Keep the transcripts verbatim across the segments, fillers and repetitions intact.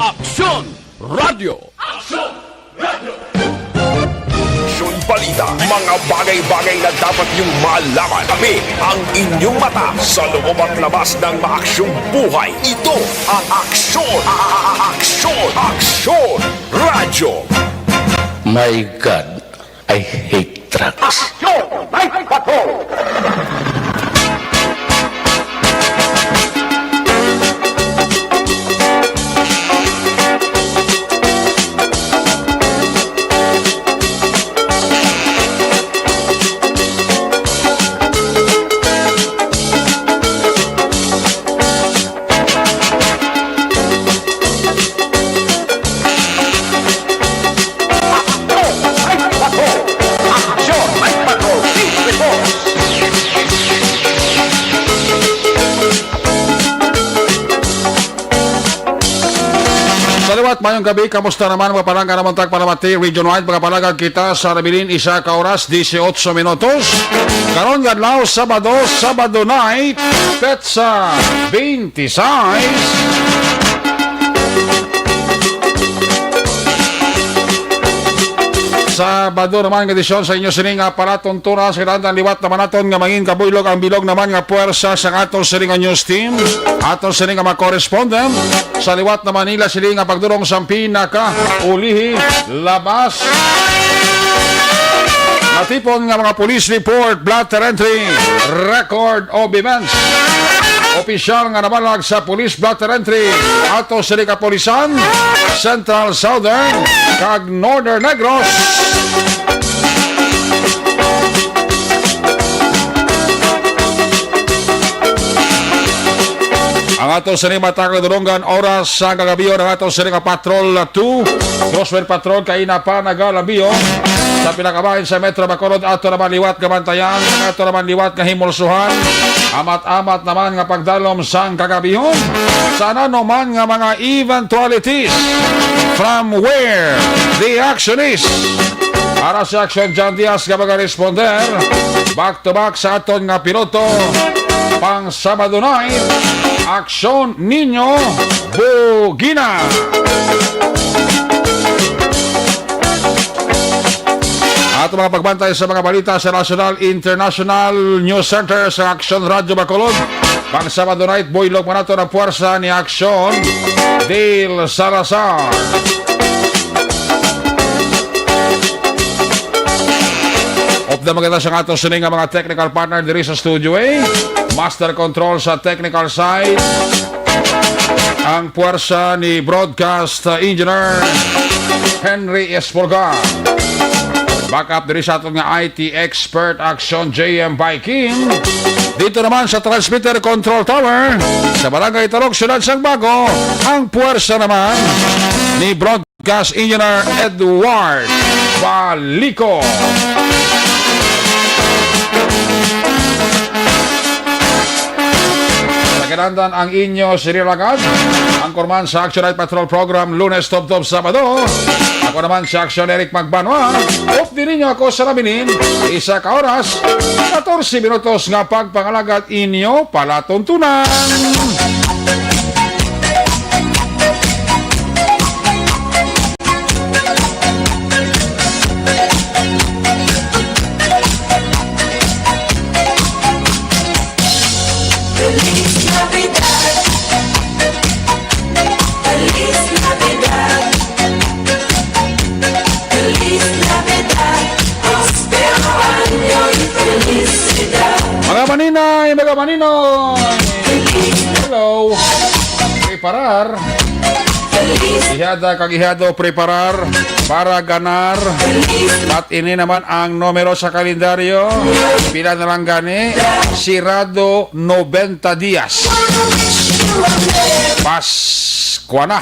Aksyon Radio. Aksyon Balita, mga bagay-bagay na dapat niyong malaman. Kami ang inyong mata sa loob at labas ng maaksyong buhay. Ito ang Aksyon, a- a- a- Aksyon, Aksyon Radyo. My God, I hate trucks. Aksyon Night Patrol! Sa liwat, mayong gabi. Kamusta naman, mga palangga naman tag palamati, region-wide, mga palangga kita sa Rabilin, isa ka oras, dieciocho minutos. Karon nga adlaw, Sabado, Sabado night, petsa twenty-six. Sabado naman nga edisyon sa inyo sini nga palatuntunan. Sa kinahanglan, liwat naman naton nga mangin kabuylog ang bilog naman nga puwersa sa ato sini nga news team, ato sini nga mga correspondent. Sa liwat naman nila sini nga pagdurong sa pinaka ulihi, labas natipon nga mga police report, blotter entry, record of events. Opisyal nga nabalag sa police blotter entry ato sini kapulisan, Central, Southern, kag Northern Negros. Ang ato sini matag dulonggan oras sa kagabion, ang ato sini nga Patrol two, Crosswind Patrol, kaina pa nagalabiyo sa pinakabahin sa Metro Bacolod. Ato naman liwat nga bantayan, ato naman liwat nga himulsuhan. Amat-amat naman nga pagdalom sang kagabihon sa nanuman nga mga eventualities from where the action is. Para sa Aksyon John Diaz nga magaresponder, back to back sa aton nga piloto, pang Sabado night, Aksyon Niño Bugina. Ato mga pagbantay sa mga balita sa national, international news center sa Aksyon Radyo Bacolod. Pang Sabado night, buylog man nato ang puwersa ni Aksyon Dil Salazar. Upda man kita sa ato sini nga mga technical partner diri sa Studio A. Master control sa technical side, ang puwersa ni Broadcast Engineer Henry Espolgar. Backup diri sa aton nga I T expert, Aksyon J M Baikin. Dito naman sa transmitter control tower sa Barangay Tarok, Siyudad sang Bago, ang puwersa naman ni Broadcast Engineer Edward Balico. Sa kinahanglan, ang inyo sini nga alagad, anchorman sa Action Night Patrol Program, Lunes tubtob Sabado. Ako naman si Action Eric Magbanwa. Updi ninyo ako sa Rabilin, isa ka oras, katorse minutos nga pagpangalagad inyo palatuntunan. Feliz Navidad. Feliz Navidad. Feliz Navidad. Prospero año y felicidad. Mga maninay, mga maninoy. Hello. Preparar. Ihada kag ihado, preparar para ganar. At ini naman ang numero sa kalendaryo. Pila na lang gani? Sirado, noventa dias. Paskwa na.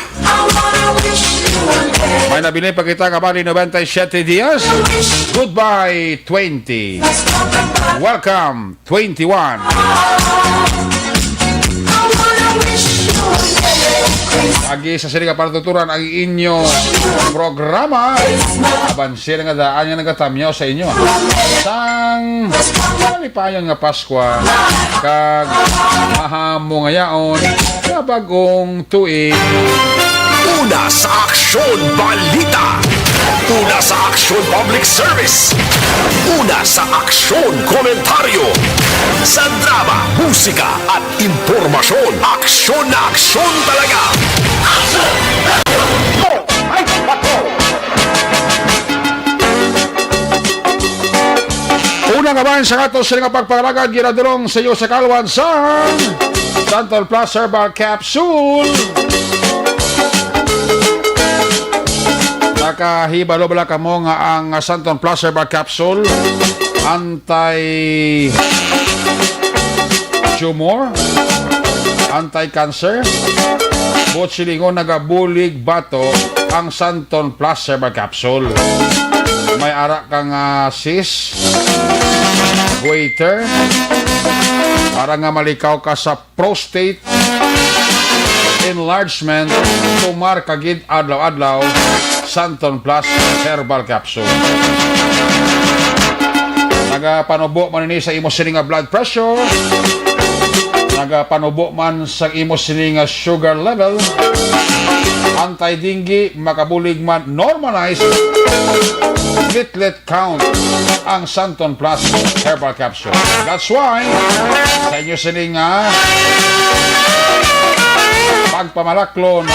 May nabilin pa kita, kabali, noventa y siete dias. Goodbye, twenty. Welcome, twenty-one. Agi sa sini nga patuturan ang inyo programa. Abanse na nga daan nga nagatamyaw sa inyo. Sang malipayon nga Paskwa, kag mahamong nga yaon sa bagong tuig. Una, Sa Aksyon Balita. Una sa Aksyon Public Service. Una sa Aksyon Komentaryo. Sa drama, musika at impormasyon. Aksyon na aksyon talaga. Aksyon! Aksyon! Ay, aksyon! Una nga bahin sa ato sila nga pagpangalagad, ginadulong sa iyo sa kalwan sa Santon Plus Herbal Capsule. Nakahibalo bala kamo nga ang Santon Plus Herbal Capsule anti-tumor, anti-cancer? Buot silingon, nagabulig bato ang Santon Plus Herbal Capsule. May ara ka nga cyst, goiter, para nga malikaw ka sa prostate enlargement, tumar ka gid adlaw-adlaw, Santon Plus Herbal Capsule. Nagapanubo man ini sa imo sini nga blood pressure. Nagapanubo man sa imo sini nga sugar level. Anti-dengue, makabulig man normalize platelet count ang Santon Plus Herbal Capsure. That's why, sa inyo sini nga pagpamalaklon,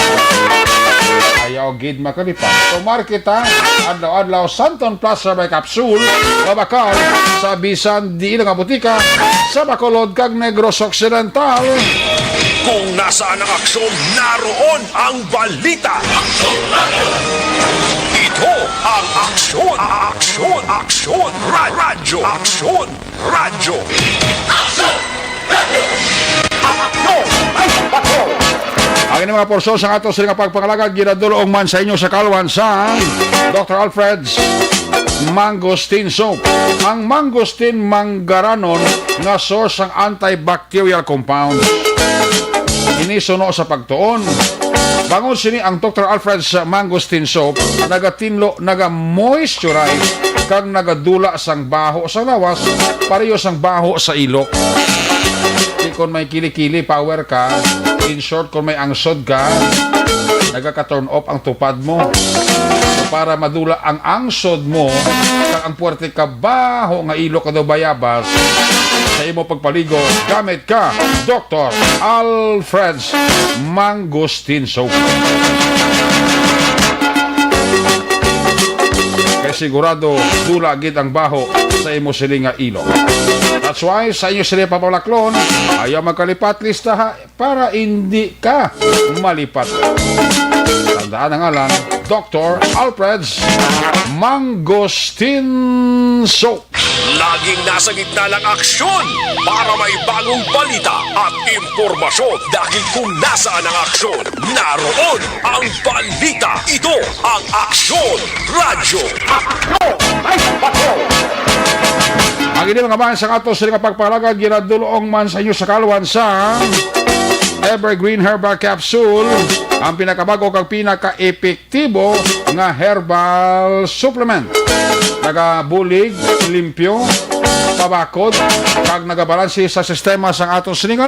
ayaw gid makalipat. Tumar kita, adlaw-adlaw, Santon Plus Herbal Capsule, mabakal sa bisan diin nga butika sa Bacolod kag Negros Occidental. Kung nasaan ang aksyon, naroon ang balita. Ito ang Aksyon, Aksyon, Aksyon Ra-, Radyo, Aksyon Radyo. Aksyon! Radyo! Aksyon! Ay, aksyon! Ang ining mga porsyon sa ato sila nga pagpangalagad, ginadulong man sa inyo sa kalwan sa Doctor Alfred's Mangosteen Soap. Ang mangosteen manggaranon nga source sang antibacterial compounds. Ini suno sa pagtuon. Bangod sini, ang Doctor Alfred's Mangosteen Soap nagatinlo, naga-moisturize, kag nagadula sang baho sa lawas, pareho sang baho sa ilok. Di kon may kili-kili, power ka, in short, kon may angsod ka, nagaka-turn off ang tupad mo. So, para madula ang angsod mo, kag ang puwerte ka baho nga ilok o daw bayabas, sa imo pagpaligo, gamit ka, Doctor Alfred's Mangosteen Soap. Kay sigurado, dula gid ang baho sa imo sini nga ilok. That's why, sa inyo sini pamalaklon, ayaw magkalipat, listaha para hindi ka malipat. Tandaan ang ngalan, Doctor Alfred's Mangosteen Soap. Laging nasa gitna ng aksyon para may bagong balita at impormasyon. Dahil kung nasaan ang aksyon, naroon ang balita. Ito ang Aksyon Radyo. Aksyon! Ay, aksyon! Ang ini mga man sa ato sa nga pagpalagad, ginadulong man sa inyo sa kalwan sa Evergreen Herbal Capsule, ang pinakabago kag pinaka-epektibo nga herbal supplement. Nagabulig, limpyo, pabakod, kag nagabalanse sa sistema sang aton silingan.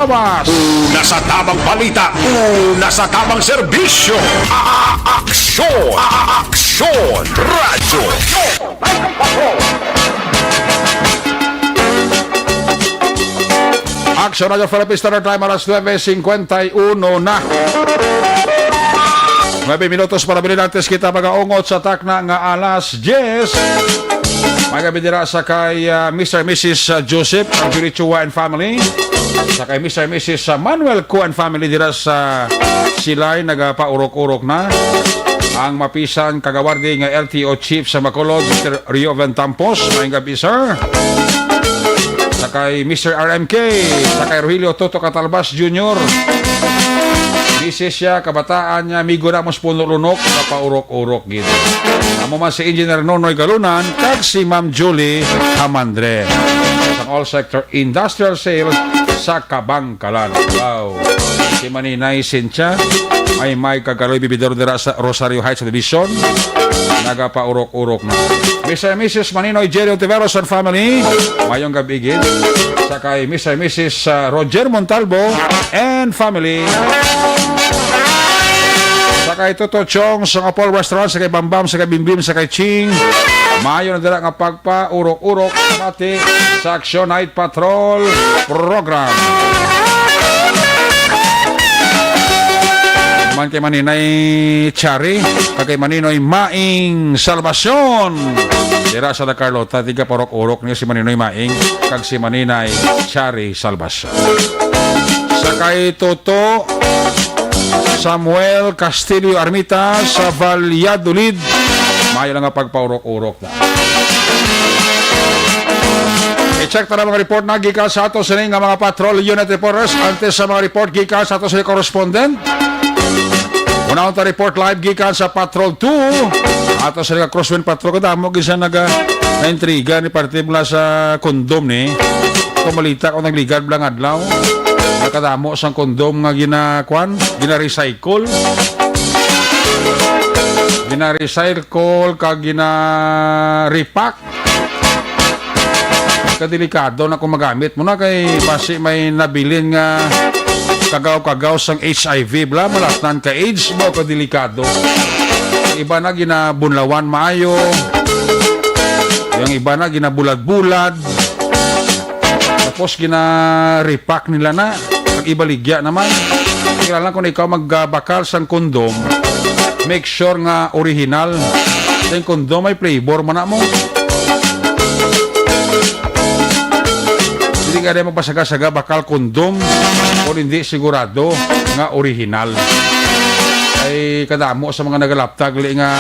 Una sa tamang balita, una sa tamang serbisyo. A-, a-, aksyon, a-, a-, aksyon, radyo. Aksyon Radyo Philippines Standard Time, alas nuebe cincuenta y uno na. Nuebe minutos para bilin antes kita magaungot sa takna nga alas diyes. May gabi dira sa kay, ah, Mister and Missus, ah, Joseph Jurichua and family. Sa kay Mister and Missus Manuel Kuan family dira sa Silay, nagapaurok-urok na ang mapisan kagawardi nga L T O chief sa Bacolod, Mister Rioven Tampos. Maayong gabi, sir. Sa kay Mister R M K, sa kay Rogelio Toto Catalbas Junior. Misis siya, kabataan niya, amigo na mo sa Puno Lunok, kapaurok-urok gid. Amo man si Engineer Nonoy Galunan, kag si Ma'am Julie Hamandre. Sa All Sector Industrial Sales sa Kabangkalan. Wow. Si Maninay Cynthia, may may kagaloy bibidor dira sa Rosario Heights Division. Nagapaurok-urok na. Mister and Missus Maninoy Jerry Ontiveros and family. Mayong gabi gid. Sa kay Mister and Missus, uh, Roger Montalbo and family. Sa kay Toto Chong, sa Apol Restaurant, sa kay Bambam, sa kay Bimbim, sa kay Ching. Mayo na dira nga pagpaurok-urok, pati sa Action Night Patrol Program. Man kay Maninay Chari, kag kay Maninoy Maing Salvacion. Dira sa La Carlota, tiga parok-urok niya si Maninoy Maing, kag si Maninay Chari Salvacion. Sa kay Toto Samuel Castillo Armita sa Valladolid, mayo lang nga pagpaurok-urok. I-check ta na mga report na gikan sa ato sini nga mga patrol unit reporters. Antes sa mga report gikan sa ato sini correspondent, unahon ta report live gikan sa Patrol two. Ato sini nga Crosswind Patrol, kadamo gid sa naga naintriga ni parte mula sa kondom ni. Kumalita ko nagligad blang adlaw. Nakadamo sang kondom nga gina-, kwan, gina-recycle. Gina-recycle kag gina-repack. Kadelikado na kung magamit mo na kay basi may nabilin nga kagaw-kagaw sang H I V, bla, malatnan ka AIDS, ba, kadelikado. Ang iba na ginabunlawan maayo, yung iba na ginabulad-bulad, tapos gina-repack nila na. Pag ibaligya naman, kailangan kung ikaw magbakal sang kondom, make sure nga original. Then kondom may flavor man na mo. Hindi ka rin magpasaga-saga bakal kondom kung hindi sigurado nga original. Ay kadamo sa mga nagalaptag li nga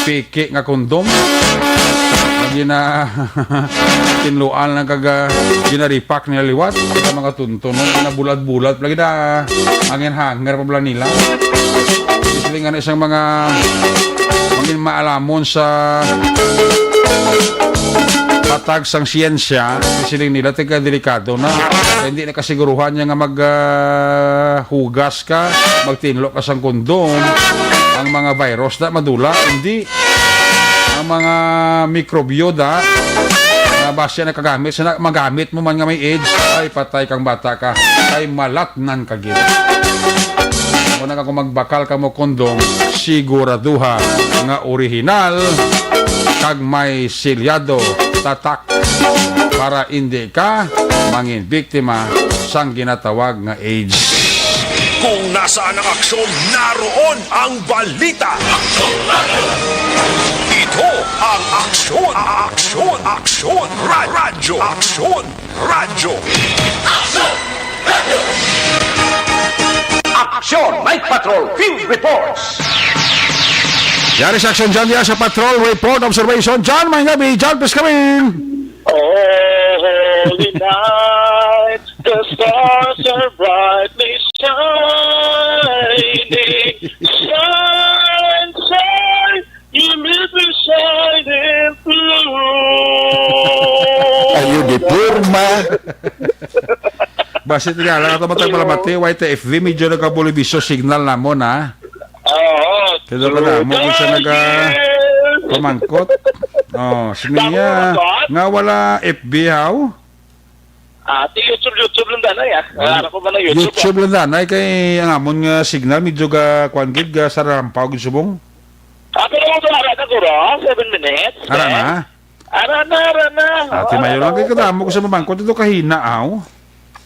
piki nga kondom. Lagi na tinluan lang kag, ah, ginaripak nila liwat. Ang mga tunto, no? Ginabulad-bulad. Lagi na hangin-hanger pa bala nila. Sila nga na isang mga mangin maalamon sa patag sang siyensya, siling nila, taga delikado na. Kaya hindi na kasiguruhan niya nga mag, ah, hugas ka, magtinlo ka sang kondom, ang mga virus na madula, hindi. Ang mga mikrobyo da, na ba siya nakagamit, sa na-, magamit mo man nga may AIDS, ay patay kang bata ka, ay malatnan ka gid. Kung na ka kung magbakal ka mo kondom, siguraduha nga original kag may silyado, tatak, para indi ka mangin biktima sang ginatawag nga AIDS. Kung nasaan ang aksyon, naroon ang balita. Ito ang Aksyon, Aksyon, Aksyon, Ra-, Radyo, Aksyon, Radyo. Aksyon Night Patrol Field Reports. Yari sa Aksyon John, diya sa Patrol Report Observation. John, may gabi. John, please come in. Oh, holy night, the stars are brightly shining. Shine, shine, you may be shining through. Ayo, di porma. Basi tingala ka, matag malamati, Y T F V, medyo nagkabulibisyo signal namon, ha? Oo. Kaya ba na, mo siya naga pamangkot? Oh, siniya, nga wala F B, haw? Ati, YouTube, YouTube lang danay, ah. Ay, ara ko ba na YouTube, YouTube ah? Lang danay kay ang amon nga signal medyo ga, kuwan gid, ga sarampaw gid subong. Ah, pero mo ara na, guro, seven minutes, Ara eh. Na? Ara na, ara na. Ati, Ara mayo na, lang kay oo. Kadamo ko sa mamangkot ito kahina, aw.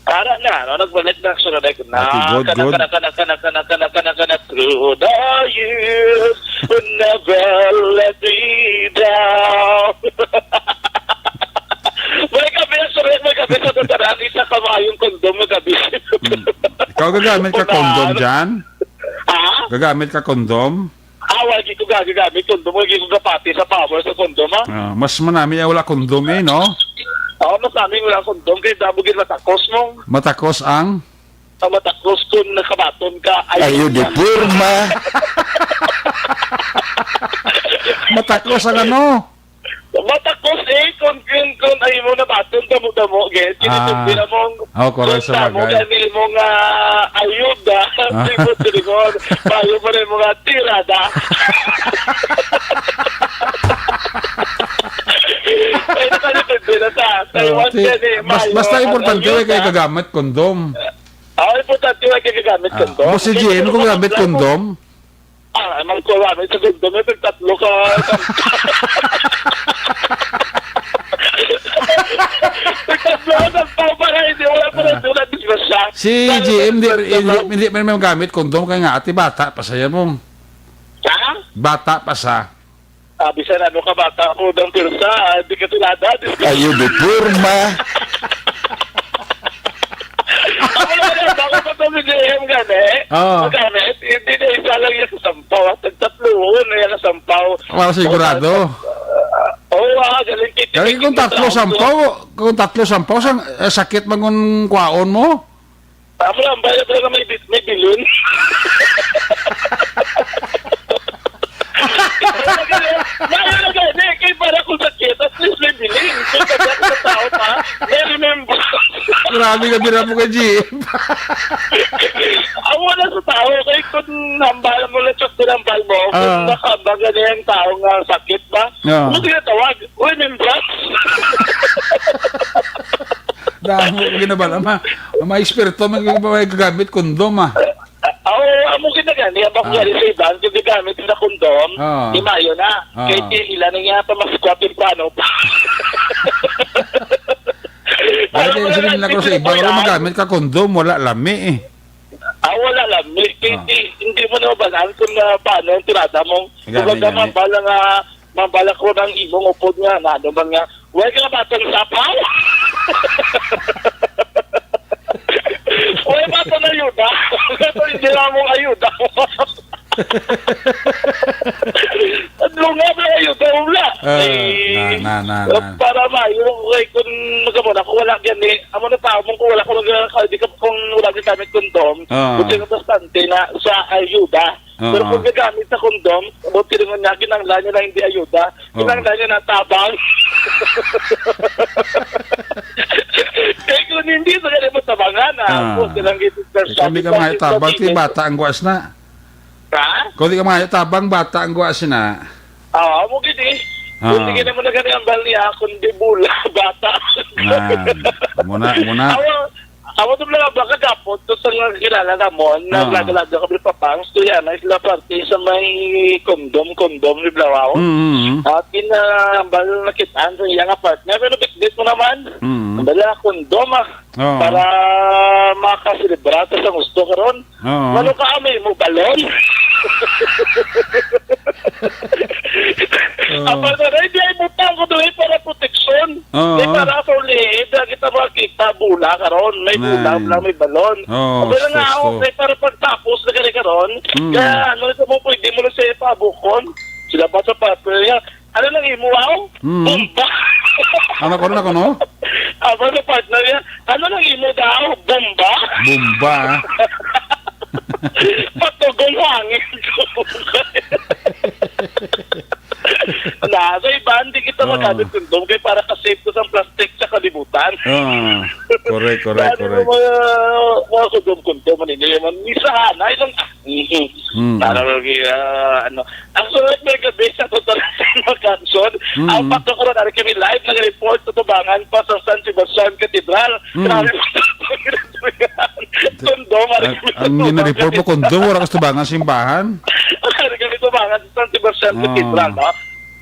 Ara na, no? Nagbalik na, sunod ay ko na. Ati, good, Kana, good. Kana, kana, kana, kana, kana, kana, kana, through the years, will never let me down. May gabi, sir, may gabi sa tatanan, isa ka maayong kondom, may gabi. Hmm. Ikaw gagamit ka Punahan. Kondom dyan? Ha? Gagamit ka kondom? Ah, wala gid ko gagagamit kondom, wala gid ko gapati sa power sa kondom, ha? Ah, mas manami ang wala kondom eh, no? Oo, mas manami wala kondom, kay damo gid matakos mo. Matakos ang? Ang matakos kung nakabaton ka. Ay, Ayo, di porma. Matakos ang ano? Matakos eh, kung, kung, kung ay mo nabaton, damo-damo, gid. Kini Ah. Sabi na mong, Oh, correct kung sa damo bagay. Gani mo nga ayuda, Ah. Di mo, di mo, bayo pa rin mo nga tirada. Ay, nakalipid din na sa Taiwan Oh, si-, yan eh, bas-, mayo basta ang importante, ayuda. Kay kagamit kondom. Ah, importante, wala kay kagamit Ah, kondom. Boss G, ano kung gamit kondom? Ah, ang kuha, may sa kondom, may tatlo ka. Tatlo ka, tatlo pa nga, hindi, wala pa rin, Ah. Wala disgrasya. Si Wala G M, di, disgrasya, hindi, no? Hindi man may gamit kondom, kaya nga, ati, bata pa siya mo. Ha? Bata pa siya. Ah, bisan ano ka bata ko, dang pirsa, ah, di ka tulada, di ka Ayo, di porma. Ako naman, eh, baka pa to, G M, gani. Oo. Magamit, hindi na isa lang yung kasampaw, ah. Tagtatlo na yung kasampaw. Wow, sigurado. Oo, ah, galing kiti-, Kaya kung tatlo sampaw, kung tatlo sampaw, sang, eh, sakit man kung kwaon mo? Tama lang, bayad lang na may bi-, may bilin. Layo na gani, kay para kung sakit, at least may bilin. Kung sakit sa tao pa, may remember. Grabe ka, bira mo kay G M. Ang wala sa tao, kay kung hambal mo lang, check din hambal mo, kung Ah. Nakahambal gani ang tao nga sakit ba? Ah. Ano tinatawag? Remembrance. Damo ko ginabala, ma-, mga eksperto, mag-, mag-, gagamit kondom, ah. Ah, oo, amo gid na gani, ang Ah. Gani sa iban, kung gigamit na kondom, Ah. Di mayo na. Ah. Kay ti-, ila na niya, pamaskwa, temprano pa. Ay, Ano kaya ba sila na, nila ko sa iba, wala magamit ka kondom, wala lami, eh. Ah, wala lami. Kay Ah. Di, hindi mo na mabalaan kung na, paano ang tirada mo. Gani, Kumbaga, gani. Mabala nga, mabala ko ng imong upod nga, na ano man nga, "Wala ka na batang sapaw?" "Wala ba ito na ayuda?" "Ito hindi na mong ayuda." Ano nga ba ayuda? Wala. Ah, Ay, na, na, na, na. Para mayo, kay kung magamo na, kung wala gani, amo na tao mo, kung wala ko nag-, di ka, kung wala ka gamit kondom, Ah. Buti nga bastante na sa ayuda. Oo. Pero kung gagamit sa kondom, o tinungan niya, kinanglan niya na hindi ayuda. Oo. Kinanglan niya na tabang. Kaya kung hindi, sa kanya mo tabangan, ah. Ah. Kung silang gitid sa Kung di ka sabi, mga sabi, tabang, sabi, ti bata ang guwas na. Ha? Kung di ka mga tabang, bata ang guwas na. Ah, amo gid eh. Ah. Kung di ka naman na gani ang bal niya, kung di bula, bata. Ah, muna, muna. Amo, Amo to lang ba kagapon to sa nga kilala namon, Ah. Naglagalaga kami pa pang istorya na sila parte sa may kondom, kondom ni Blawao. Mm, mm, mm. At ginambal na kitaan sa iya nga partner, pero bitbit mo naman. Mm. Bala, kondom, ah. Oo. Para makaselebra ta sa gusto karon. Oo. Ano ka, may mo balon? Oo. Apa na, hindi ay butang ko doon para proteksyon. Oo. May para sa ulihin, na kita makita, bola karon. May bola Nay. Lang, may balon. Oo, Ang wala nga sus, ako, sus. May para pagtapos na gani karon. Mm. Kaya ano, ito mo, pwede mo na siya ipabukon. Sila pa sa partner niya. Ano lang imo, aw? Mm. Bomba. Ano ko, ano ko, no? Aba sa partner niya. Ano lang imo daw? Bomba. Bomba. Patugong hangin. Na, sa iba, hindi kita Oo. Magamit kondom kay para ka-safe ko sa plastic sa kalibutan. Oo. Correct, correct, Dami correct. Ng mga, mga kondom-kondom, ano yun, man, misahan, ay lang, ah, mhm. Mm. Para lagi, ah, ano, ang sunod may gabi sa totoo. Mga ka-aksyon. Mm. Ang pagkakaroon, ari kami live, nag-report sa tubangan pa sa San Sebastian Cathedral. Mm. Grabe, mga ka-aksyon. Tondo, ari Ang, kami sa ang tubangan. Ginareport mo, Tondo, wala ka sa tubangan simbahan? Ari kami tubangan sa San Sebastian Oo. Cathedral, no?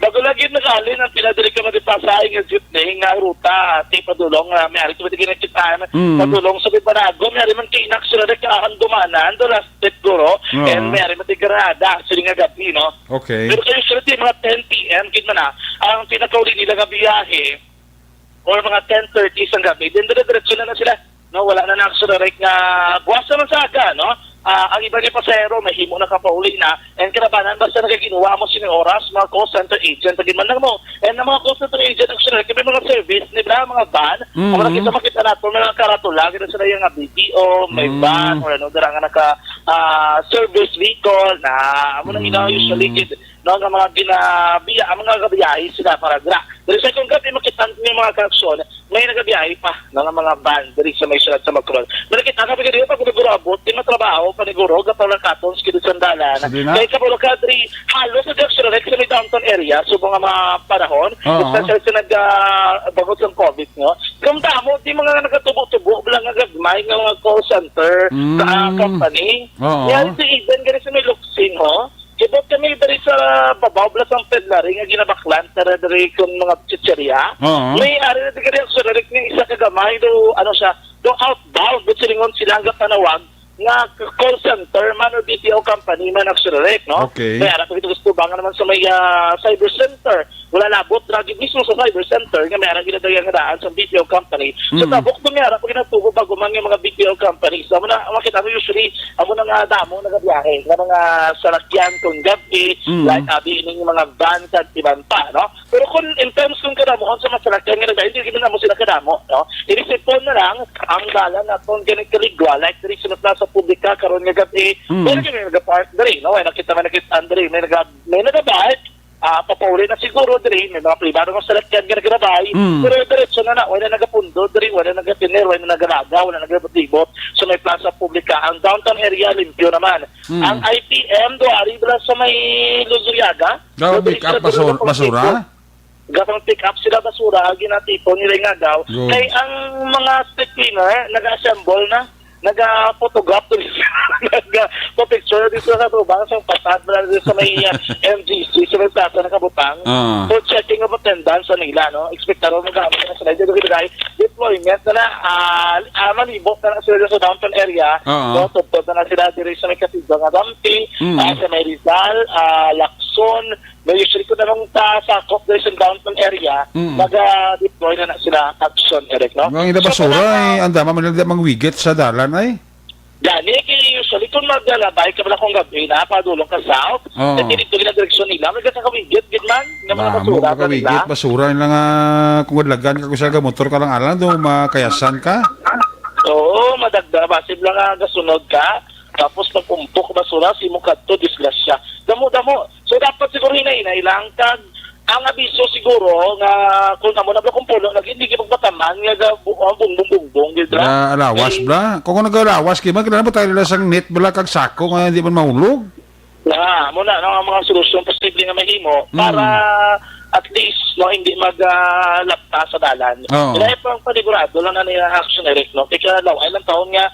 Bago lagi nakalin ang pinadali ka magipasay nga jeepney nga ruta, ti padulong, ah, may ari kami tiginakitaan, Mm. padulong sa Bibanago, may ari man kay Inaksyon na nagkaahandumanan, do last trip, guro, Oo. and may ari man tigranada, sila nga gabi, no? Okay. Pero kayo sila, ti mga ten P M, gid man na, ang pinakauli nila nga biyahe, or mga ten thirty sa gabi, then dire-diretso na na sila. No, wala na nagsurarek nga buwas naman sa aga, no? Ah, ang iba nga pasahero, may himo na kapauli na. And kinabanan, basta nagaginuwa mo sini oras, mga call center agent, lagi man lang mo. And ang mga call center agent, actually, kami mga service, di ba, mga van, Mhm. ang mga kita makita nato, mga karatula, kita sila yung nga B P O, may Mm. van, or ano, dira nga naka, ah, service vehicle, na, amo na ginawa Mm. usually, kid, no, nga mga ginabiya, ang mga gabiyahe sila para dira. Pero sa kung gabi, makita niyo mga ka-aksyon, may nagabiyahe pa nga mga van diri sa may siyudad sa Macron. Nakita ka pa gani, pag nagurabot, di matrabaho, paniguro, gatalakaton sa kilid sandalan. Sige na. Kay kabalo ka, diri, halos sa Jackson Rex, sa may downtown area, subong nga mga panahon, Oo. especially sa nag, ah, bangod sa covid, no? Gamdamo, di mga nagatubo-tubo, bala nga gagmay nga mga call center, sa, ah, Mm. company. Oo. Yan, si Eden, gani sa may Luksin, ho? Kibot kami diri sa babaw, bala sa Pedlari nga ginabaklan, tara diri kung mga chicheria. Oo. May ari na diri sa Rex nga isa ka gamay do, ano siya, do outbound, do silingon sila nga panawag nga call center man or B P O company man ang Rex, no? Okay. Kaya ara ko ito gusto ba nga naman sa may, ah, cyber center. Wala labot lagi mismo sa cyber center nga may ara ginadayang daan sa B P O company. So, Mm. tabok to may ara ko ginatubo bago man nga mga B P O company. So, amo na, makita mo usually, amo na nga damo nagabiyahe nga mga salakyan kung gabi, Mm. like, abi, ining mga van, kag iban pa, no? Pero kung in terms kung kadamuhan sa mga salakyan nga nagbiyahe, hindi gid na mo sila kadamo, no? Inisipon na lang ang dalan naton gani kaligwa, like, diri sa Plaza Publica, karon nga gabi, Mm. pero may nagapark diri, no? May nakita, may nakita diri, may naga-, may nagabike, ah, papauli na siguro diri, may mga pribado nga salakyan nga nagrabay, Mm. pero diretso na na, wala nagapundo diri, wala nagatiner, wala nagalaga, wala nagabot-libot. So, may Plaza Publica, ang downtown area, limpyo naman. Mm. Ang I P M, do ari bala sa may Luzuriaga? Daw Pero pick up diri sila basur-, basura? Gapang pick up sila basura, ginatipon nila nga daw. Good. Kay ang mga street cleaner, nag-assemble na, nag-photograph to, nag-picture dito sa lubang, sa patad na dito sa may, uh, M G C, sa may plaza na kabutang. Ah. For checking of attendance sa nila, no? Expectado mo gamit na sila. Dito, dito, dito, deployment na na, ah, ah, malibot na lang sila sa downtown area. Oo. No? Tubtod na lang sila diri sa may Cathedral nga Dampi, Mm. ah, sa may Rizal, ah, Lacson, may usually ko na lang ta sakop diri sa downtown area, Mm. maga-deploy na na sila action, Eric, no? Ang ila So, basura, kung, eh, ah, ang dama man nila mangwigit sa dalan, ay. Gani, kay usually kung maglalabay ka pala kung gabi na, padulong ka south, Oo. sa direkto nila direksyon nila, may kakawigit, gid man, nga mga Damo basura ka pa nila. Kawigit, basura nila nga, kung adlagan ka, kung sa motor ka lang, alam, do, makayasan ka. Oo, madagdag, basi lang nga gasunod ka, tapos pag-umpok basura, si mo kadto, disgrasya. Damo, damo. So, dapat siguro hinay-hinay lang, kag ang abiso siguro nga kung amo na ba kung puno lagi, hindi gyud magpataman nga ga-, bu-, ang bungbong-bungbong, gyud ra. Nga alawas, Kay bla? Kung, kung nag-alawas, kay man, kailangan mo tayo nila sang net, bla, kag sako nga hindi man mahulog. Na, amo na, no, ang mga solusyon posible nga mahimo Mm. para at least, no, hindi mag, ah, lapta sa dalan. Oo. Kaya pang panigurado lang na nila action, Eric, no? Kaya law, ay lang taon nga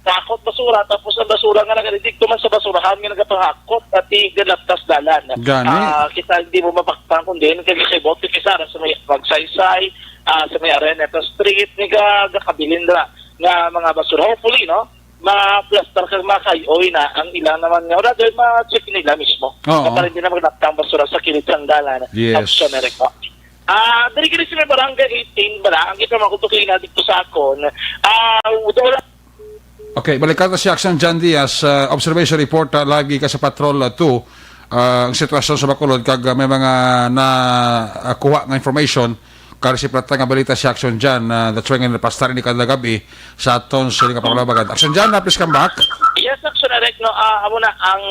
sakot basura, tapos ang basura nga nagadidigto man sa basurahan nga nagapangakot at igalaptas dalan. Gani. Ah, kita hindi mo mabaktan kung din, kaya sa ibot, kaya sa, sa may Magsaysay, ah, sa may Araneta Street, may ga-, gakabilin na nga mga basura. Hopefully, no? Ma-plaster kag makayoy na ang ilang naman nga. Rather, ma-check nila mismo. Oo. Na para hindi na maglaptang basura sa kilid sang dalan. Yes. Action na rin, no? Ah, diri kini sa may Barangay eighteen, bala, ang ito mga kutukin na dito sa akon. Ah, wala Okay, balikan ta si Action John Diaz, uh, observation report, uh, live gikan sa Patrol, uh, two. Uh, ang sitwasyon sa Bacolod, kag, uh, may mga na, uh, kuha nga information, kag si plata nga balita si Action John, uh, that's why nga napastar ni kada gabi sa aton sa nga panglabagan. Action John, uh, please come back. Yes, Action Eric, no, ah, amo na ang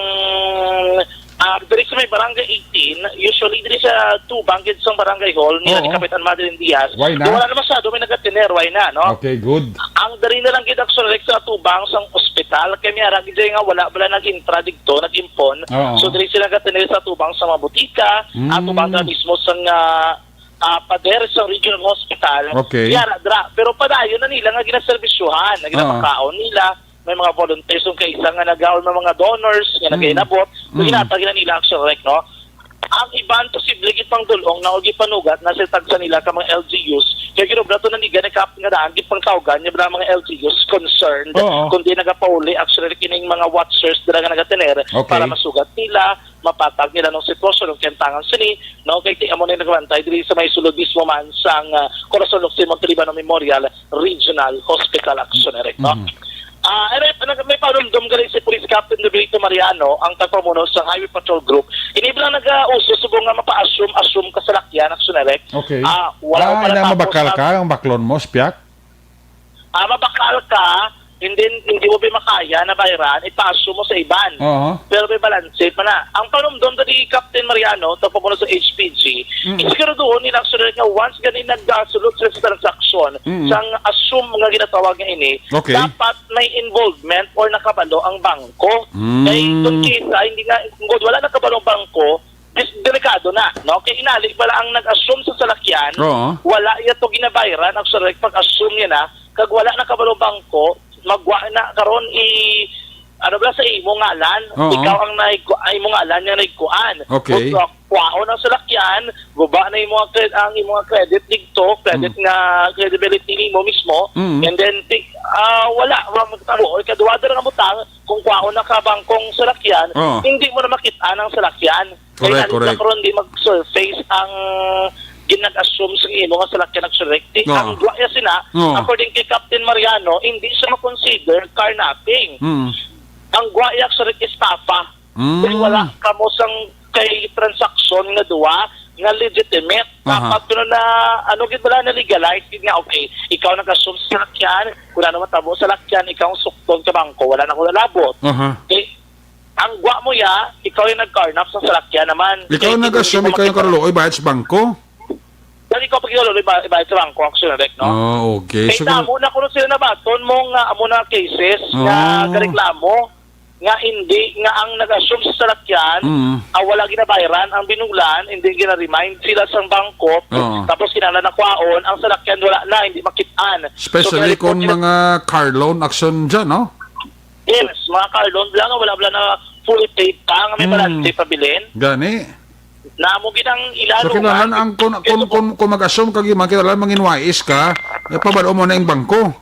Ah, diri sa may Barangay eighteen, usually diri sa tubang gid sang Barangay Hall, nila ni Oo. Kapitan Madeline Diaz. Why na? Wala na masyado may nagatener, why na, no? Okay, good. Ang diri na lang gid actually sa tubang sang ospital, kay may ara gid nga wala bala nag-intra dito, nag-impon. Oo. So diri sila nagatener sa tubang sa mga butika, Mm. at tubang na mismo sang, ah, ah, pader sa Regional Hospital. Okay. Yara, dra. Pero padayon na nila nga ginaserbisyuhan, nga Oo. ginapakaon nila. May mga volunteers, kung kaisa nga nagaon, may mga donors nga Mm. nagainabot, Mm. ginatag na nila ang surek, no? Ang iban posible gid pang dulong na o gipanugat na sa tagsa nila ka mga L G Us. Kaya ginobra to na ni gani kap nga daan gid pang tawgan niya na mga L G Us concerned, Oo. Kundi nagapauli actually kining mga watchers dira nga nagatener Okay. para masugat nila, mapatag nila ng sitwasyon ng kentangan sini, no? Kay ti amo na nagabantay diri sa may sulod mismo man sang, ah, Corazon Locsin Montelibano Memorial Regional Hospital Action Direct, no? Mhm. Ah, and may, may panumdum gali si Police Captain Roberto Mariano, ang tagpamuno sa Highway Patrol Group. Ini lang nag-uso subong nga mapa-assume-assume ka sa lakyan, Action Direct. Okay. Ah, wala Ah, pa ina, natapos mabakal ang ka, ang baklon mo, spiak? Ah, mabakal ka, and then hindi mo ba makaya na bayaran, ipa-assume mo sa iban. Oo. Pero may balanse pa na. Ang panumdum dali Captain Mariano, tagpamuno sa H P G, Mm. isiguraduhon nila actually nga once gani nagsulod sila sa transaksyon, Mm. sang assume nga ginatawag nga ini, Okay. dapat may involvement or nakabalo ang bangko. Mm. Kay kung kita, hindi nga, kung wala nakabalo ang bangko, dis-, delikado na, no? Kay inali pala ang nag-assume sa salakyan, Oo. wala iya to ginabayran, actually, pag-assume niya na, kag wala nakabalo ang bangko, magwa na karon i-, ano ba, sa imo ngalan, Oo. ikaw ang nag-, ay, imo ngalan nga nagkuan. Okay. Kung kwaon ang salakyan, guba na imo ang cre-, ang imo ang credit dito, credit Mm. nga credibility nimo mismo, Mm. and then, ti-, ah, wala, wala magtabo. O ikaduha, dara nga butang, kung kwaon na ka bangkong salakyan, Oo. hindi mo na makita ang salakyan. Kay Correct, nalit na correct. karon di mag-surface ang ginag-assume sa imo nga salakyan nag-surrect. Ti-, Oo. ang duwa ya sina, Oo. according kay Captain Mariano, hindi siya ma-consider carnapping. Mm. Ang duwa ya surrect estafa. Mm. Kay wala kamo sang kay transaksyon nga duwa nga legitimate. Aha. Dapat kuno na, ano gid bala, na legalize gid nga, okay, ikaw nag-assume sa salakyan, kung ano matabo sa salakyan, ikaw ang sukton ka bangko, wala na ko nalabot. Aha. Eh, ang gwa mo ya, ikaw yung nag-carnap sa salakyan naman. Ikaw Eh, ang nag-assume, hindi mo ikaw yung makita. Kaluloy, bayad sa bangko? Dali ko pag iba, iba sa bangko, actually, direct, no? Ah, okay. Kay So, damo na kuno sila nabaton mo nga, amo na cases nga Ah. gareklamo nga hindi, nga ang nag-assume sa salakyan, Mm. ah, wala ginabayran ang binulan, hindi gina-remind sila sa bangko, Oo. tapos kinala na kwaon, ang salakyan wala na, hindi makitaan. So, Especially kung kina-report nila mga car loan action dyan, no? Yes, mga car loan lang, wala, wala na fully paid pa, nga may Mm. balance pa bilin. Gani. Namo gid ang ilalo So, kinahanglan nga ang, kung, kung, kung, kung mag-assume ka, man, kinahanglan mangin Y S ka, eh, pabalo mo na yung bangko.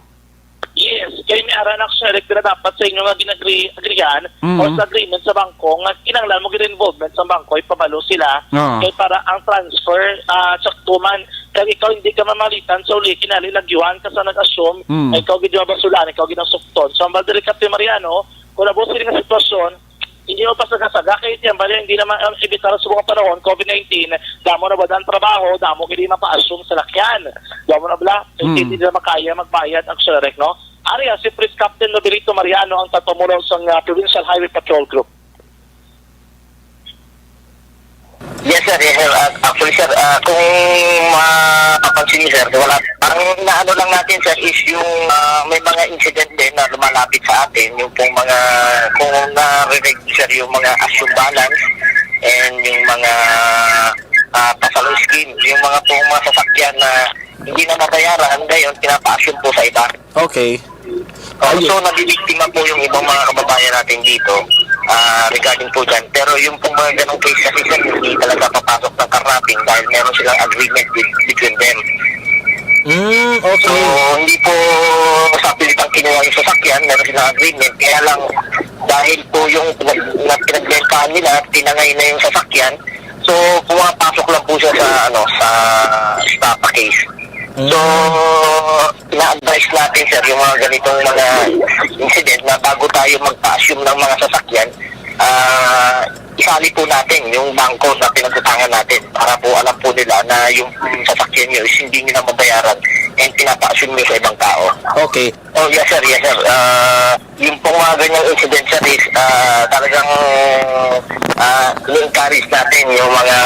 Yes, kay may ara na, actually, pero dapat sa inyo nga ginagri-, agrihan Mm. o sa agreement sa bangko, nga kinahanglan mo gid involvement sa bangko, ipabalo sila. Oo. Kay para ang transfer, ah, sakto man, kay ikaw hindi ka mamalitan sa uli, kinali lagyuhan ka sa nag-assume, Mm. ikaw gid yung basulan, ikaw gid ang sukton. So, ang Valdez Captain Mariano, kung nabot sila nga sitwasyon, hindi mo pasaga-saga kay tiyan bali, hindi naman ang ebitar sa mga panahon, covid nineteen, damo na ba ang trabaho, damo hindi mapa-assume sa lakyan. Damo na bala, Mm. hindi nila makaya magbayad ang surek, no? Ari, ah, si Police Captain Nobilito Mariano ang tagpamuno sa, ah, Provincial Highway Patrol Group. Yes, sir. Yes, sir. Ah, actually, sir, ah, kung mapapansin niyo, sir, wala. Ang naano lang natin, sir, is yung, ah, may mga incident din na lumalapit sa atin, yung pong mga, kung narinig, sir, yung mga assumed balance and yung mga, ah, pasalo scheme, yung mga pong mga sasakyan na hindi na mabayaran, ngayon, pinapa-assume po sa iba. Okay. Ah, Ayun. So, nabibiktima po yung ibang mga kababayan natin dito, ah, regarding po dyan. Pero yung pong mga ganong case kasi, sir, hindi talaga papasok ng carnapping dahil meron silang agreement with, between them. Mm, So, okay. hindi po sa pilitang kinuha yung sasakyan, meron silang agreement. Kaya lang, dahil po yung pinag-, na pinagbentahan nila, tinangay na yung sasakyan, so, pumapasok lang po siya sa, ano, sa estafa case. So, Mm. ina-advise natin, sir, yung mga ganitong mga incident na bago tayo magpa-assume ng mga sasakyan, Ah, isali po natin yung bangko na pinag-utangan natin para po alam po nila na yung sasakyan nyo is hindi nyo na mabayaran and pinapa-assume nyo sa ibang tao. Okay. Oh, yes, sir. Yes, sir. Ah, yung pong mga ganyang incident, sir, is, ah, talagang, ah, i-encourage natin yung mga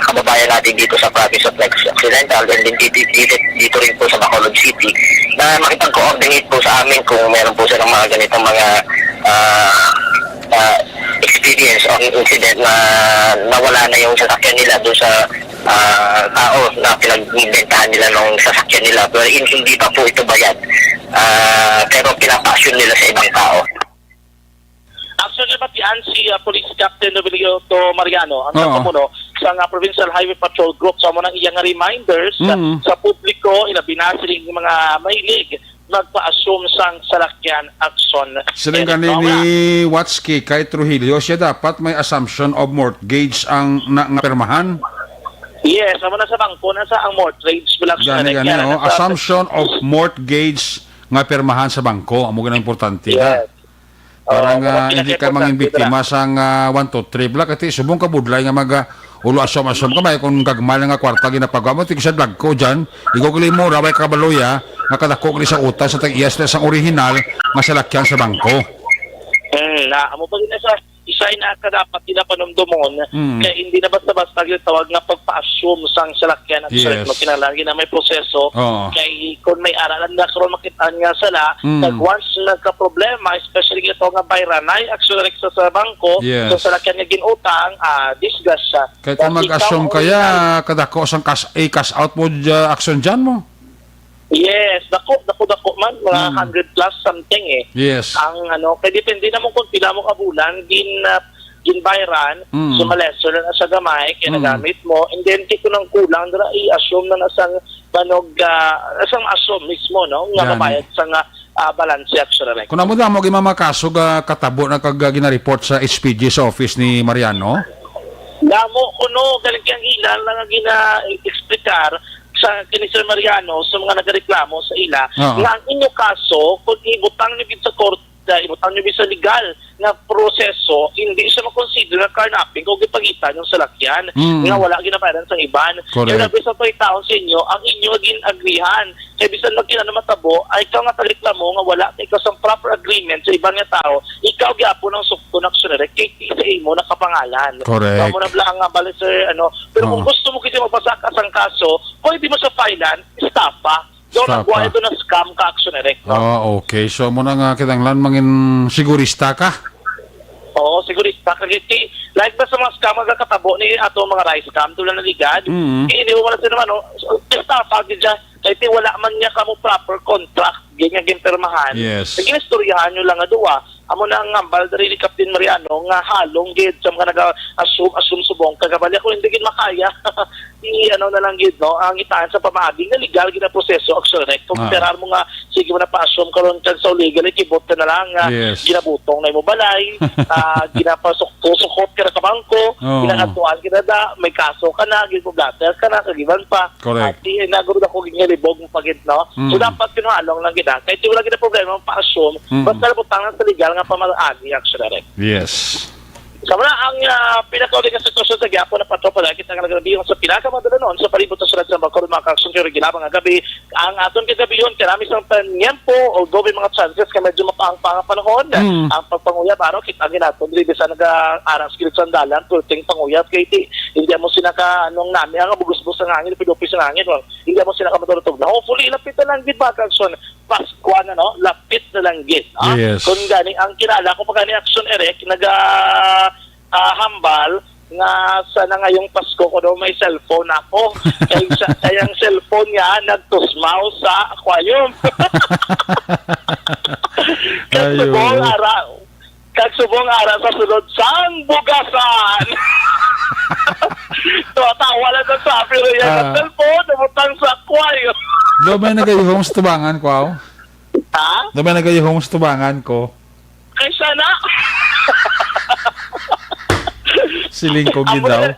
kababayan natin dito sa province of Negros Occidental and then dito, dito, dito rin po sa Bacolod City na makipag-coordinate po sa amin kung meron po silang mga ganitong mga, ah, ah, experience o incident na nawala na yung sasakyan nila doon sa, ah, tao na pinagbentahan nila ng sasakyan nila. Pero in, hindi pa po ito bayad. Ah, pero pinapa-assume nila sa ibang tao. Actually, nabatian si, ah, Police Captain Roberto Mariano, ang Oo. Kapamuno sa nga Provincial Highway Patrol Group. So, amo nang iya nga reminders sa, Mm. sa publiko, ilabi na sining mga mahilig magpa-assume sang salakyan action. Siling Eric, gani no? Ni Watski kay Trujillo, siya dapat may assumption of mortgage ang na, nga pirmahan. Yes, amo na sa bangko, na sa ang mortgage, wala siya Gani, na gani, kaya oh. na sa Assumption of mortgage nga pirmahan sa bangko, amo gani importante, ha? Yes. Para Oo, nga mga hindi ka mangin pinaka-importante biktima dira. Sang, ah, one, two, three. Bala, kati subong ka budlay nga mag, ah, ulo asom-asom ka, may kung gagmay na nga kwarta ginapagawa mo, tig sa dagko dyan, igugli mo, raway ka baloya, nga kadako gani sa utang sa tag-iyas na sang orihinal nga salakyan sa bangko. Hmm, na, amo pa rin na sa isa na ka dapat ginapanumdumon, Mm. kay hindi na basta-basta ginatawag nga pagpa-assume sang salakyan ang Yes. Kinahanglan gina may proseso, Oo. kay kung may aralan na karon makit-an nga sala, Mm. kag once nagka-problema, especially ito nga bayranay, actually, sa, sa bangko, Yes. sa salakyan nga ginutang, ah, disgrasya. Kay kung Dati mag-assume ikaw, kaya, kadako sang cash, i-cash out mo, ah, action dyan mo. Yes, dako, dako, dako man, mga Mm. hundred plus something eh. Yes. Ang ano, kay depende naman kung pila mo ka bulan, gin, ah, ginbayran, Mm. so ma-lesser na sa gamay, kay Mm. nagamit mo, and then kay kung ang kulang, dira, i-assume na na sang banog, ah, sang assume mismo, no, nga Gani. Mabayad sa nga, ah, balanse, actually. Kung amo damo, gimamakaso, ga, katabo na kag, ah, gina-report sa H P G sa office ni Mariano? Damo, kuno, galing kay ang ilan lang ang gina-explicar sa kini Sir Mariano, sa mga nagareklamo sa ila, Oo. nga ang inyo kaso, kung ibutang nyo gid sa korte, ibutang nyo gid sa legal nga proseso, hindi siya makonsider nga carnapping kung gipangita yung salakyan Mm. nga wala ginabayaran sa iban. Correct. Yung labi sa pagkitaon sa inyo, ang inyo nga gin-agrihan. Kaya bisan mag-, ano matabo, ay ikaw nga tareklamo nga wala ka ikaw sa proper agreement sa iban nga tao, ikaw gyapon ang sukton, actually, kay sa imo nakapangalan. Correct. Kamo na bala ang, ah, bali, sir, ano, pero kung Oo. gusto mo kasi magbasa ka sang kaso, pwede mo sa filean, estafa. So, Estafa. Nagwa ito na scam ka, action direct, no? Ah, okay. So, mo na nga, kinahanglan mangin sigurista ka? Oo, sigurista ka. Kasi, like ba sa mga scam, nga katabo ni ato mga rice scam, tulad na ligad, Mm. hindi mo wala sila, no? So, estafa, gid siya. Kaya ti wala man niya kamo proper contract, gid nga ginpirmahan. Yes. Sige, istoryahan nyo lang nga duwa. Amo na ang hambal diri ni Captain Mariano nga halong gid sa mga naga-assume, assume subong. Kagabali ako, hindi gid makaya. I, ano na lang gid, no? Ang itaan sa pamaagi nga legal gid ang proseso, actually. Kung Ah. Pero mo nga, sige mo na pa-assume karon kag sa legal, ikibot ka na lang nga Yes. ginabutong na imo balay, ah, ginapasukto-sukot ka na sa bangko, Oo. Ginakatuan ka na da, may kaso ka na, ginpublatter ka na, kag iban pa. Correct. At di, nagurod ako gid nga libog mo pa gid, no? So, Mm. dapat kinuhalong lang gid, ah. Kahit wala gid ang problema, pa-assume, Mm. basta butang lang sa legal nga pamaagi, actually, direct. Yes. Sa wala ang, ah, pinakauli nga sitwasyon sa gihapon na patro, palagi kita nga nagrabihan sa pinakamadalanon sa palibot sa syudad sa Bacolod, mga ka-action, pero ginabang nga gabi, ang aton kagabihon, kanami sang panyempo, although may mga chances ka medyo mapaang-pang ang panahon, Mm. ang pagpanguyab, araw, kita ang ginaton, dili bisan naga-aras gid sa dalan, pulting panguyab, kay ti, hindi mo sila ka, anong nami, ang bugos-bugos ang hangin, pidupis ang hangin, oh. Hindi mo sila ka matulutog na. Hopefully, lapit na lang gid, mga ka-action, Pasko na, no? Lapit na lang gid, ah. Yes. Kung gani, ang kilala ko pa gani, action, Eric, naga, ah, hambal nga sa na ngayong Pasko ko daw may cellphone ako. Kay sa, kay ang cellphone niya nagtusmaw sa aquarium. Kag Ayo. Subong ara, kag subong ara sa sulod sang bugasan. So, tawa lang sa sabi niya, Ah. Ang cellphone, nabutang sa aquarium. Do may nagayuhong sa tubangan ko, aw? Ha? Do may nagayuhong sa tubangan ko? Ay, sana. Siling ko Amo gid daw. Na,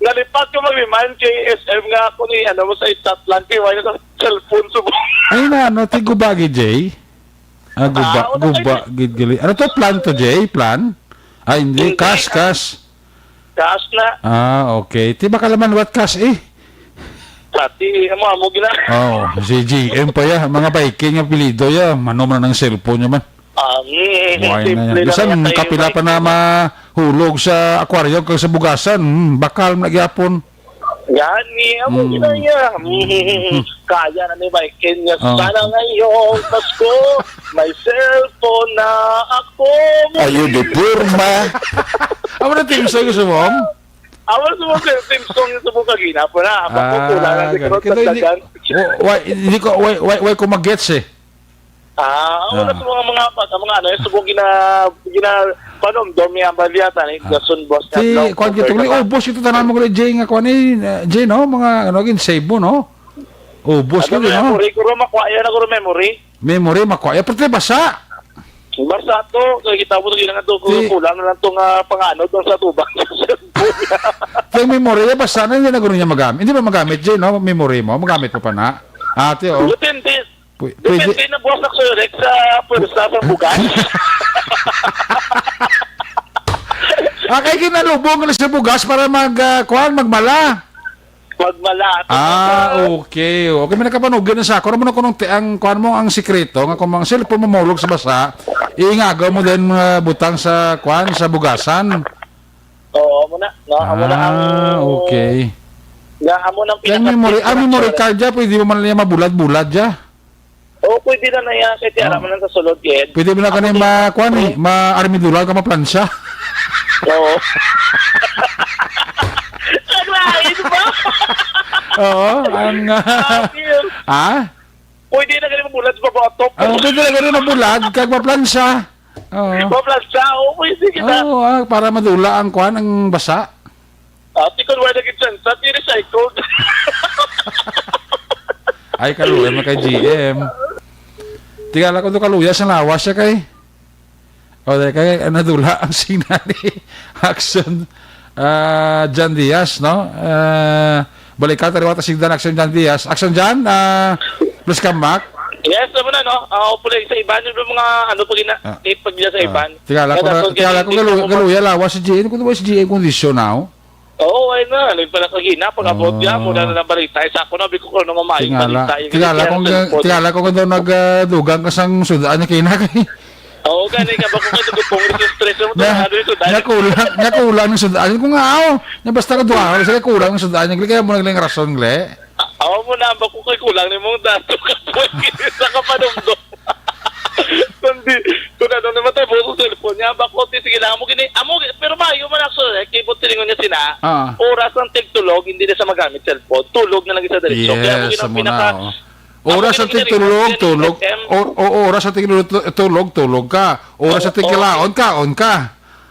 nalipat ko mag-remind kay S M nga ako ni, ano, mo sa i-chat lang kay wala sa cellphone subong. Ay, na, ano, ti guba gid, Jay? Ah, guba, Ah, wala guba kayo. Gid gali. Ano to, plan to, Jay? Plan? Ah, hindi. Hindi. Cash, cash. Cash na. Ah, okay. Ti baka naman what cash eh? Pati, amo, amo gina. Oh, si G M pa ya. Mga baikin nga apelyido ya. Mano man ang cellphone niya man. Ah, mm, Buhay na simple yan. Bisan lang yan, kapila pa na mahulog sa aquarium kag sa bugasan, hmm, bakal na gyapon. Gani, amo Mm. gina niya. Mm. Kaya na ni Michael niya. Oh. Sana ngayong Pasko, may cellphone na ako. Ayo, di porma. Amo na theme song gusto mo? Amo sa mga theme song yung subong kagina po na. Ako Ah, po lang ang ganun. Kita hindi, dagdagan. wa-, wa-, hindi ko, why, why, why ko mag-gets eh? Ah, wala Ah. sa mga, mga, mga, mga ano, yung subong gina-, gina-, paano, dormi ang balyata, ni Ah. Jason Boss Si, nga, kwan, kita, Robert, ubos ito, tanan mo ko, Jay, nga, kwan, eh, Jay, no? Mga, ano, gin save mo, no? Ubos Ano, ka din, no? memory, kuro, makuha yan, kuro, memory. Memory, makuha yan. Pero basa. Basa to, kaya kita mo, kailangan to, Ti- kulang na lang to nga pangano, to sa tubang. Kaya memory, basa na, hindi na guro niya magamit. Hindi ba magamit, Jay, no? Memory mo, magamit mo pa na. Ate, oh. Depende. Pwe-, pwede. Depende na buwas na Xorex sa pwersa sa bugas. Ah, kay ginalubong na sa bugas para mag, ah, kuwan, magmala. Magmala. Ah, okay. Okay, may nakapanugin na sa ako. Ano mo na kunong ti-, ang kuwan mo, ang sikreto, nga kung ang cellphone mo mahulog sa basa, iingagaw mo din, ah, butang sa kuwan, sa bugasan. Oo, amo na. No, amo na ang Ah, okay. Nga, amo na ang Kaya memory, ah, memory card dya, pwede mo man niya mabulad-bulad dya. Oo, pwede na na yan. Kaya tiara Oh. man lang sa sulod, Ed. Pwede mo na Ako kani din. ma-, kuwan eh, ma-armidular ka, ma-plancha. Oo. Ang lain ba? Oo, ang, ah, Grabe yun. ah? Pwede na gani mabulad sa babatok. Ah, pwede na gani mabulad, kag ma-plancha. Oo. Ma-plancha, oo, pwede kita. Oo, ah, para madula ang kuwan, ang basa. Ah, ti kun wala gid chance, ti recycled. Ay, kaluya man kay G M. Tingala ko to kaluya sa lawas siya kay. O, dahil kay, ah, nadula ang signal ni Action, ah, John Diaz, no? Ah, balikan, taliwata si Dan Action John Diaz. Action John, ah, please come back. Yes, amo na, no? Ah, hopefully, sa iban, yung mga, ano, pag ina-, Ah. eh, pag sa Ah. iban. Tingala ko Kaya na, dapat tingala ko hindi galu-, mo ma- galuya lawas si G M. Kung ba si G M kondisyon now? Oo, ay na. Nagpalakagina, pag-abot Ah. niya, muna na ng balita. Isa ko na, biko ko na mamahay Tingala, balita. Yung tingala kaya kung ng ga-, cellphone. Tingala ko kung daw nag, ah, dugang ka sang sudaan niya kinakay. Oo, gani ka ba kung kayo gupong registrasyon mo, Na, ano yung sudaan? Nakulang, nakulang ng sudaan. Kung nga, aw, na basta ka duha, kasi kulang ng sudaan. Yung kaya mo nagling rason, gle. Ah, awa mo na, ba ko kay kulang ni mong dato ka po, sa kapanumdum. Kundi, kung ano naman tayo, buto cellphone niya, ba ko, ti, sige lang, amo gini, amo gini, pero maayo man actually, eh, kay buti lingon niya sina, Ah. oras ng tigtulog, hindi na sa magamit cellphone, tulog na lang sa diretso. Kaya amo Yes, gini ang amo na, pinaka, oh. amo Oras gini ang ang tigtulog, pinaka-, tulog. S M. O, o, oras ang tigtulog, tu-, tulog, tulog ka. Oras Oo, ang tiglaon, oo. kaon ka.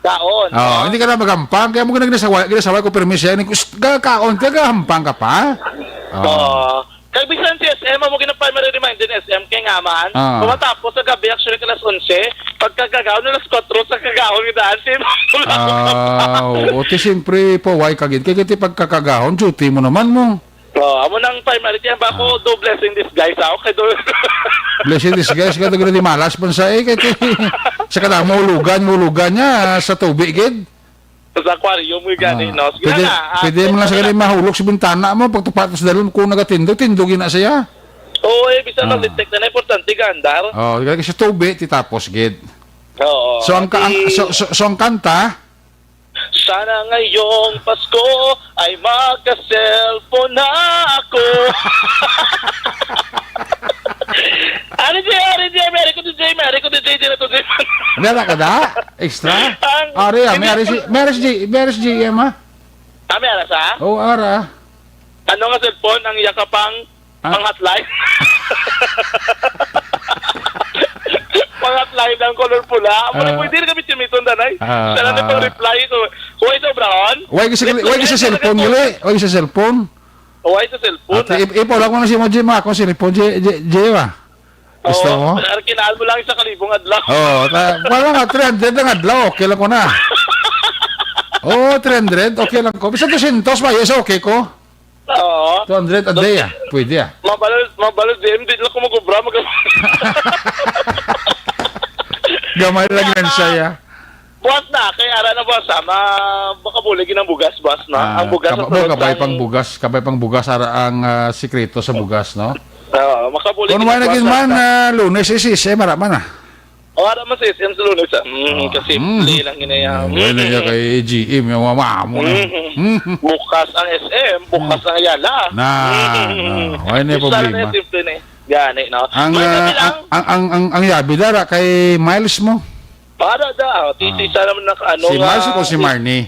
Kaon, Oh, no? hindi ka na magampang. Kaya mo gina-, ginasaway, ginasaway ko permi siya. Ning, "Ust, ga-, kaon ka, gahampang ka pa?" Oh. Oo. Kag bisan si S M, amo gina primary reminder ni S M kay nga man. Ah. Kung matapos sa gabi, actually, alas onse, pagkagagaw na alas kwatro sa kagaon, gidaan si Ah, oo. Ti, siyempre, paway ka gid. Kay, kay, ti, pagkakagahon, duty mo naman mo. Oh, amo nang primary, kaya ba ako Ah. do blessing disguise ako? Kay do- Blessing disguise ka, taga di malas pa sa, eh, kay, kay, sa kadamo, hulugan, hulugan niya, sa tubig, gid. Sa aquarium, yung gani, Ah, no? Sige pwede, na, ah, pwede mo lang sa ah, gani mahulog sa bintana mo, pagtupa sa dalom, kung nagatindog, tindog yun na siya. Oo, eh, bisan Ah. mag-detect na na, importante ka, andar. Oh, kaya sa tubig, titapos, gid. Oo, So, ang ka-, ang, di so, so, so, ang kanta? Sana ngayong Pasko ay magka-cellphone na ako. Ano, J R, J R, Merry ko to, J R, Merry ko to, J R, J R, to, J R. Meron ka da? Extra? Ang Ari, ah, hindi meron si, ako meron si G-, meron si G M, ah. Ah, meron sa? Oo, ara. Ano nga cellphone ang yakapang Ah. pang hotline? Pang hotline ang color pula. Amo na Ah. pwede na kami chimiton, danay. Ah, Sana na ah. pang reply ko. Huwag sa obrahon? Huwag sa, Reply huwag sa na cellphone, talaga po. Gali. Huwag sa cellphone. Huwag sa cellphone, Ate, ah. ip-, ipaw lang ko na si Moji, ma. Ako si cellphone, J-, J-, J-, ah. Gusto Oo, mo? Pero kinahal mo lang sa kalibong adlaw. Oo, ta-, wala nga, three hundred ang adlaw, okay lang ko na. Oo, three hundred, okay lang ko. Bisan dusyentos ba, yes, okay ko. Oo. Two hundred a day, ah. Pwede, ah. Mabalal, mabalal, di, hindi lang ko mag-obra, mag- Gamay lang yan siya, ah. Buwas na, kay ara na buwas, ah. Ma-, makabulig yun ang bugas, buwas na. Ah, Ang bugas kaba-, sa mo, kabay pang bugas, kabay pang bugas, ara ang, ah, sikreto sa bugas, no? Oo, makabulig Kung yun wala ang naging buwas man, na. ah, Lunes, is, is, eh, mara man, ah. O, ara man sa S M sa Lunes, ah. Mm, Ah, kasi mm. play lang yun, eh, ah. Mm, wala Mm. niya kay G M, yung mama mo na. Mm. Mm. Bukas ang S M, bukas ang Ayala. Na, Mm. na. Wala na Isa lang problema. na yung simple na eh. Gani, no? Ang, May ah, sabi lang. ang, ang, ang, ang, ang yabi dara kay Miles mo. Para da, oh, ti-, Ah. ti-, isa naman naka, ano Si nga, Miles o si si-, Marnie?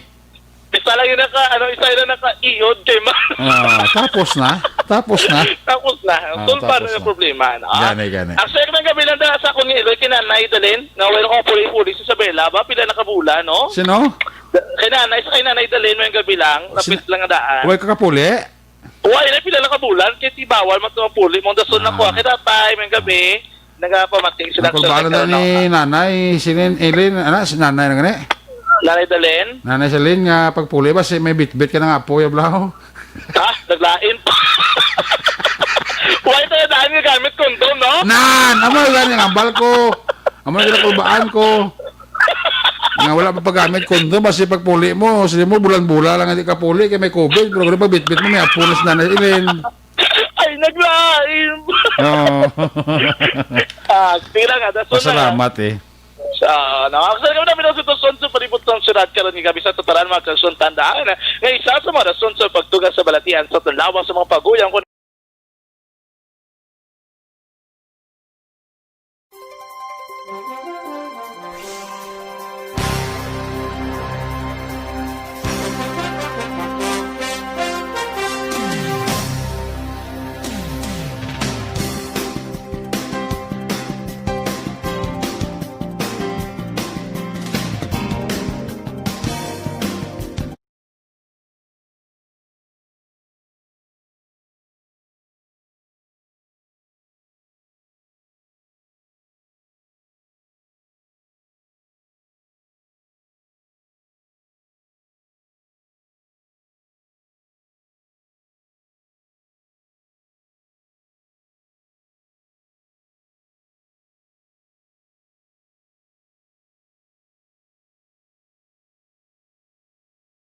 isa lang yung naka, ano, isa lang naka-iod kay Ma-, Ah, tapos na. Tapos na. Tapos na. Ah, Solba tapos na yung na. problema, no? Gani, gani. Actually, may gabi lang da sa akong iloy, kay Nanay Dalin, nga wala akong puli-puli sa Isabela, ba? Pila na ka bulan, no? Sino? Da-, kay Nanay, sa kay Nanay Dalin, may gabi lang, Sin-, lapit lang nga daan. Wala ka kapuli? Wala, na pila na ka bulan, kay ti bawal man tumapuli. Mong dason na ko, Ah. kay tatay, may gabi, nagapamating sila Ang sa kurbana na nagkaroon ni ng Nanay, si Nin-, Eileen, ana, si Nanay na gani? Nanay Dalin? Nanay Celine, nga pagpuli ba, si may bitbit ka na nga po, ya, blaho? Ha? Naglain pa. Wala tayo daan nga gamit kondom, no? Nan! Amo yung gani, ang ambal ko. Amo yung ginakulbaan ko. Nga wala pa paggamit kondom, basi pagpuli mo, sige mo, bulan-bula lang hindi ka puli, kay may covid, pero kung pagbitbit mo, may apo na si Nanay Celine. Ay, naglain. Oo. Ah, tira nga, dason na. Pasalamat eh. Sa, na, sa kami na pinasituson sa palibot sang syudad karon nga gabi sa tataran, mga kaigsuonan, tandaan nga isa sa mga rason sa pagtuga sa balatian sa aton lawas sa mga paguyang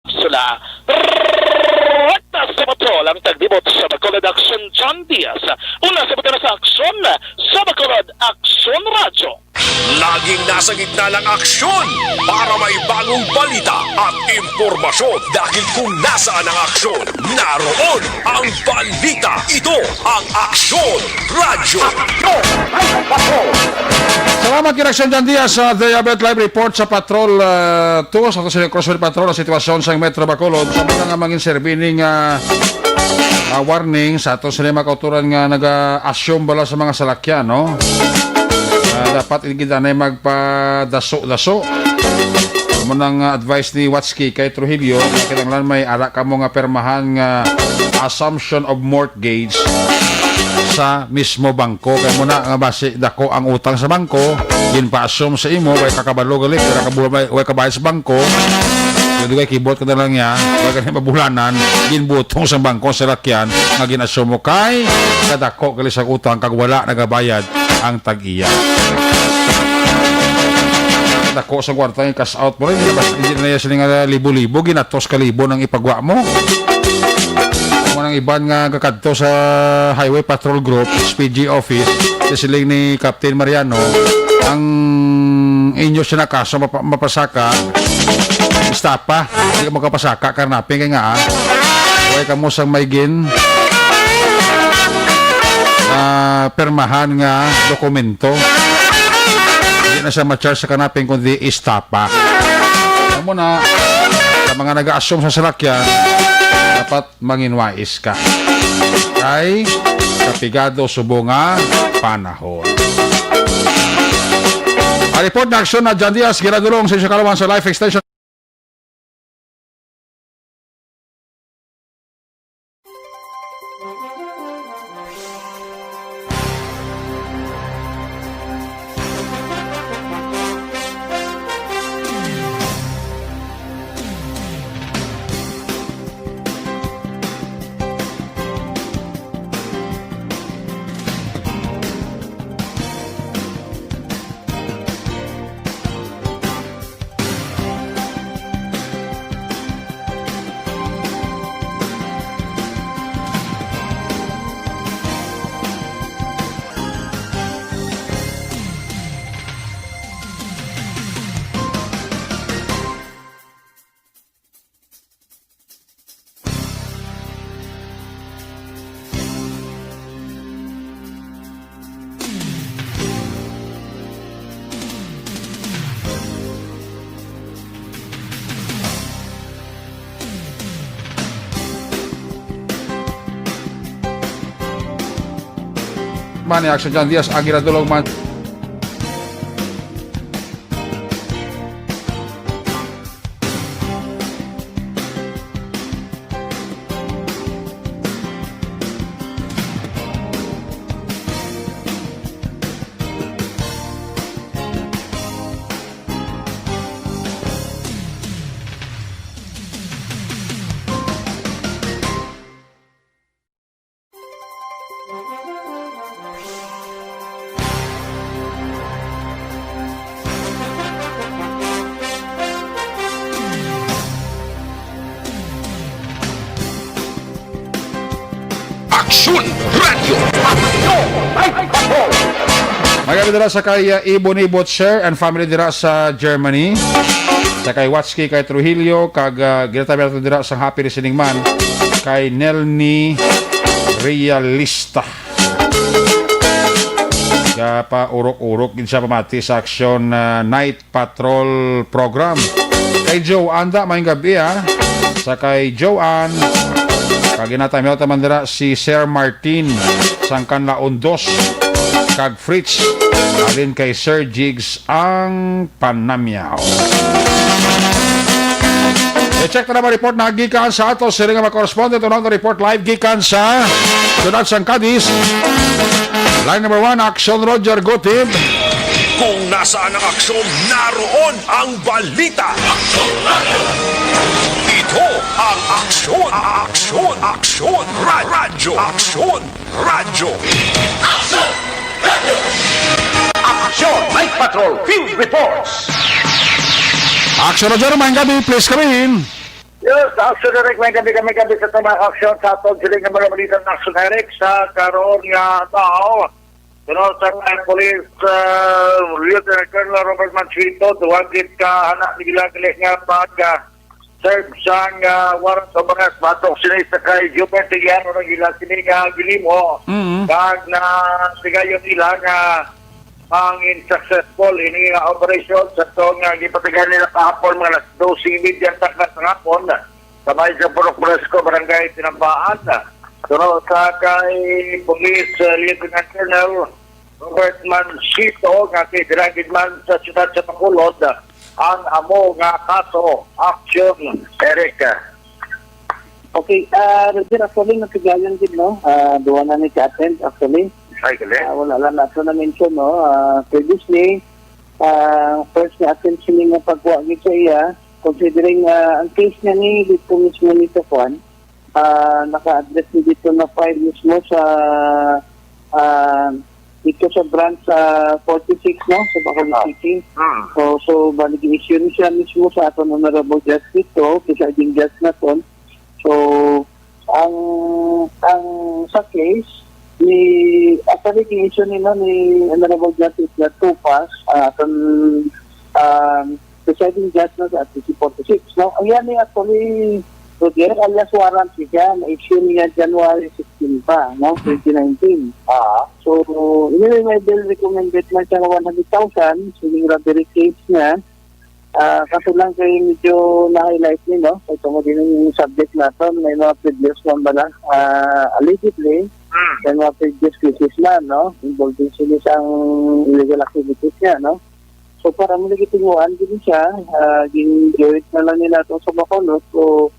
Sula. Rekta sa patrol ang taglibot sa Bacolod Aksyon, John Diaz. Una sa butana sa aksyon, sa Bacolod Aksyon Radyo. Laging nasa gitna ng aksyon para may bagong balita at impormasyon. Dahil kung nasaan ang aksyon, naroon ang balita. Ito ang Aksyon Radyo. Salamat kay Aksyon John Diaz sa The Abet Live Report sa Patrol, ah, two, sa ato sa Crossway Patrol, ang sitwasyon sa Metro Bacolod. Sa mga nga mangin serbining, ah, ah, warning sa ato sa mga kauturan nga naga-assume bala sa mga salakyan, no? Ah, dapat hindi na magpadaso-daso. Amo nang, ah, advice ni Watsky kay Trujillo, kinahanglan may ara kamo nga permahan nga assumption of mortgage sa mismo bangko. Kay mo na nga basi dako ang utang sa bangko, ginpa-assume sa imo, way ka kabalo gali, pila ka bulan, way, way ka bayad sa bangko, kay dugay kibot ka na lang niya, way ka na mabulanan, ginbutong sa bangko sa lakyan, nga gin-assume mo kay kadako gali sa utang, kag wala nagabayad ang tag-iya. Dako sa kwarta nga cash out mo rin, hindi na, hindi na siya nga libo-libo, ginatos ka libo nang ipagwa mo. Mo nang iban nga kakadto sa Highway Patrol Group, H P G office, sa siling ni Captain Mariano, ang inyo siya na kaso mapa-, mapasaka, istapa, hindi ka makapasaka, karnaping kay nga, ah. Way ka mo sang may gin, ah, permahan nga dokumento. Hindi na siya ma-charge sa kanaping, kundi istapa. Amo na, sa mga nag-a-assume sa salakyan, dapat manginwais ka. Kay kapigado subo nga panahon. Ang report na aksyon na John Diaz, ginadulong sa Isyo Kalawan sa Life Extension. Man ni Action John Diaz, ang ginadulong man. Aksyon Radio. Aksyon Night Patrol. Magandang dira sa kay uh, Ibon Ibot Sir and family dira sa Germany. Sa kay Watski, kay Trujillo, kag uh, ginatami nato dira sa happy listening man kay Nelny Realista. Gapaurok-urok gid siya pamati sa Aksyon uh, Night Patrol Program. Kay Joe Anda, may gabi ah. Sa kay Joanne, kag ginatamiyaw ta man dira si Sir Martin, sang Kanlaon Dos, kag Fritz, alin kay Sir Jigs ang panamyaw. I-check na naman report na gikan sa ato sila nga mga correspondent. Unang report live gikan sa Siyudad sang Cadiz. Line number one, Action Roger Gutib. Kung nasaan ang aksyon, naroon ang balita. Ito ang Aksyon, Aksyon, Aksyon, Ra- Radyo, Aksyon, Radyo. Aksyon Night Patrol Field Reports. Action Roger, may gabi, please come in. Yes, Action Direct, may gabi kami, gabi sa mga aksyon sa atong siling nga mga balita ng Action Direct sa karon nga adlaw. Kuno sa mga police, uh, Lieutenant Colonel Robert Mansueto, duwag gid ka anak nila gali nga pag uh, serve sang uh, warrant of arrest batok sini sa kay Jupiter Tigiano na gila sini nga gilimo. Mm. Kag na sigayon nila nga ang successful ini nga operasyon sa to nga gipatigan nila kahapon mga alas dose y media takna sa hapon sa may sa Purok Fresco, Barangay Tinampaan. Suno sa kay Police uh, Lieutenant Colonel Robert Mansito nga kay Dragid man sa siyudad sa Bacolod ang amo nga kaso. Action, Eric. Okay, ah, Roger, actually, nagkagayan din, no? Ah, duwa na ni ka-attend, actually. Ay, gali. Ah, wala lang nato na-mention, no? Ah, previously, ah, first na-attend sini nga pagkuha gid sa iya, considering ah, ang case niya ni dito mismo ni sa kwan, ah, naka-address ni dito na file mismo sa ah, dito sa branch sa forty-six, no, sa Bacolod Ah. City. Hmm. So, so bali, gi-issue ni siya mismo sa aton Honorable Judge dito, presiding judge naton. So, ang ang sa case ni, actually, gi-issue ni, no, ni Honorable Judge is the two pass, ah, aton um, presiding judge na sa R T C forty-six, no? Ang yan ni actually, Roger, alias warrant siya, na-issue niya January sixteen pa, no? Twenty nineteen. Ah. So, anyway, may bail recommended man siya nga one hundred thousand, sining robbery case niya. Ah, kaso lang kay medyo na-highlight ni, no? Kay tungod din yung subject naton, may mga previous man bala, ah, allegedly, Hmm. may mga previous cases na, no? Involving sila sa illegal activities niya, no? So, para mo lagi tinguhan din siya, ah, gin-, giwit na lang nila ato sa Bacolod. So,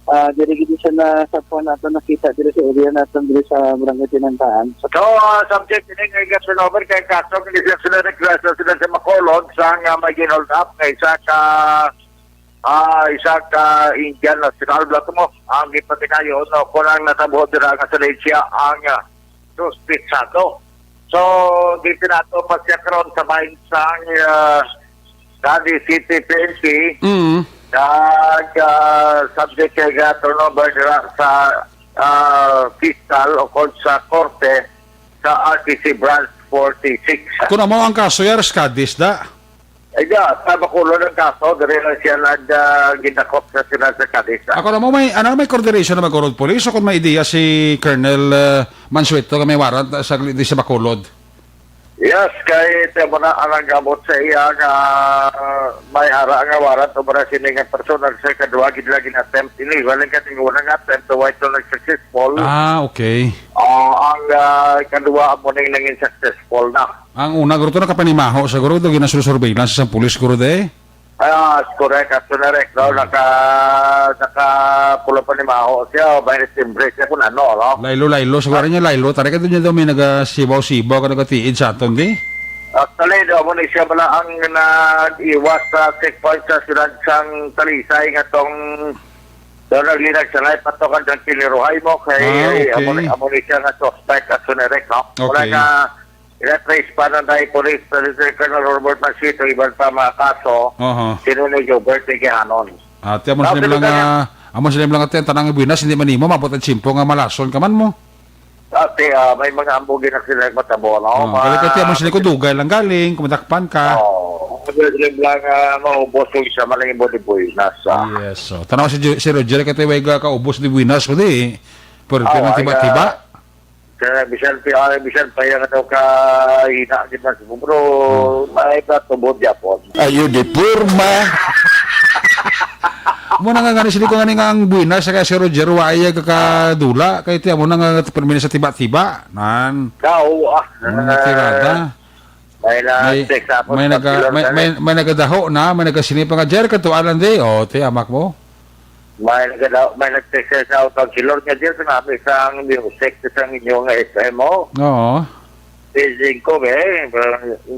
ah, diri gid siya na sa kuan nato nakita diri sa area nato diri sa Barangay Tinantaan. So, So, ah, subject ini kay Gaston Over kay kaso kay siya sila request sila sa Bacolod sa nga may gin-hold up kay isa ka, ah, isa ka Indian national blood mo ang gipatinayon, no, kung ang natabo dira nga sa Valencia ang, ah, suspitsado. So, dito na ito pa siya karon sa bahin sang, ah, Cadiz City P N P. Mm. Nag, ah, subject kay ga turnover dira sa, ah, fiscal o kung sa korte sa R T C Branch forty-six. Kung amo ang kaso, yar, sa Cadiz, da? Ay, da, sa Bacolod ang kaso, diri lang siya nag, ah, gidakop sa sila sa Cadiz, ah. Ako na mo, may, ano, may coordination na mag-urod police o kung may ideya si Colonel, ah, Mansueto nga may warrant sa, di sa Bacolod? Yes, kay ito mo na ang nagabot sa iya nga, ah, may ara nga warrant o para sini nga personal sa kadwa gid lagi na attempt ini. Walang kating unang attempt, so why ito nag-successful? Ah, okay. Oh, ang ah, kadua amo ning nangin successful na. Ang una, guro, to nakapanimaho, siguro, to ginasul-surveillance sa pulis, guro, de. Ah, correct, Action Direct, no? Hmm. Naka, naka, pulo panimaho siya, may September siya kung ano, no? Laylo-laylo, siguro niya laylo. Tara ka doon niya daw may nagasibaw-sibaw, ka nagatiid sa aton, di? Actually, do, amo na siya pala ang nag-iwas sa checkpoint sa siyudad sang Talisay nga tong do naglinag sa light patukan sang Kiniruhay mo kay Ah, okay. amo ni, amo ni siya nga suspect, Action Direct, no? Wala Okay. ka, ila trace pa na dahil police, Solicitor Colonel Robert Mansito, iban pa mga kaso, Aha. sino ni Gilbert Tigihanon. Ah, ti amo Now, sila pwede nga, ka amo sila nga ti, ang tanang buwinas, hindi man nimo, mabot ang tiyempo nga malason ka man mo. Ate, ah, may mga ambugi na sila matabo, no? Ah, Ma- kaya kasi amo sila ko dugay lang galing, kumadakpan ka. Oo. Kaya sila lang, ah, maubos yung isa, malang ibo di buwinas, ah. Yes, so. Tanaw si, Jo- si Roger, kaya way ga kaubos di buwinas ko di. Pero, Ah, pero ay, tiba-tiba. ah, kaya bisan pi-, ah, bisan pa yung ano ka, hina, di man siguro, Hmm. may katubod yapon. Ayo di porma. Mo na nga gani, sili ko gani nga ang buwinas sa kay si Roger, wa iya kakadula, kay tiya mo na nga permina sa tiba-tiba. Nan. Kao, ah. Hmm, tirada. May na May, text ako may sa naga, Pilor may, na may, may nagadaho na, may nagasini pa nga, "Jer, katualan di." O, ti, amak mo. May nagadaho, may nag-text sa auto ang Pilor nga, "Jer, sinabi sa ang music, sa ang inyo nga F M mo." Oo. Paging ko, eh,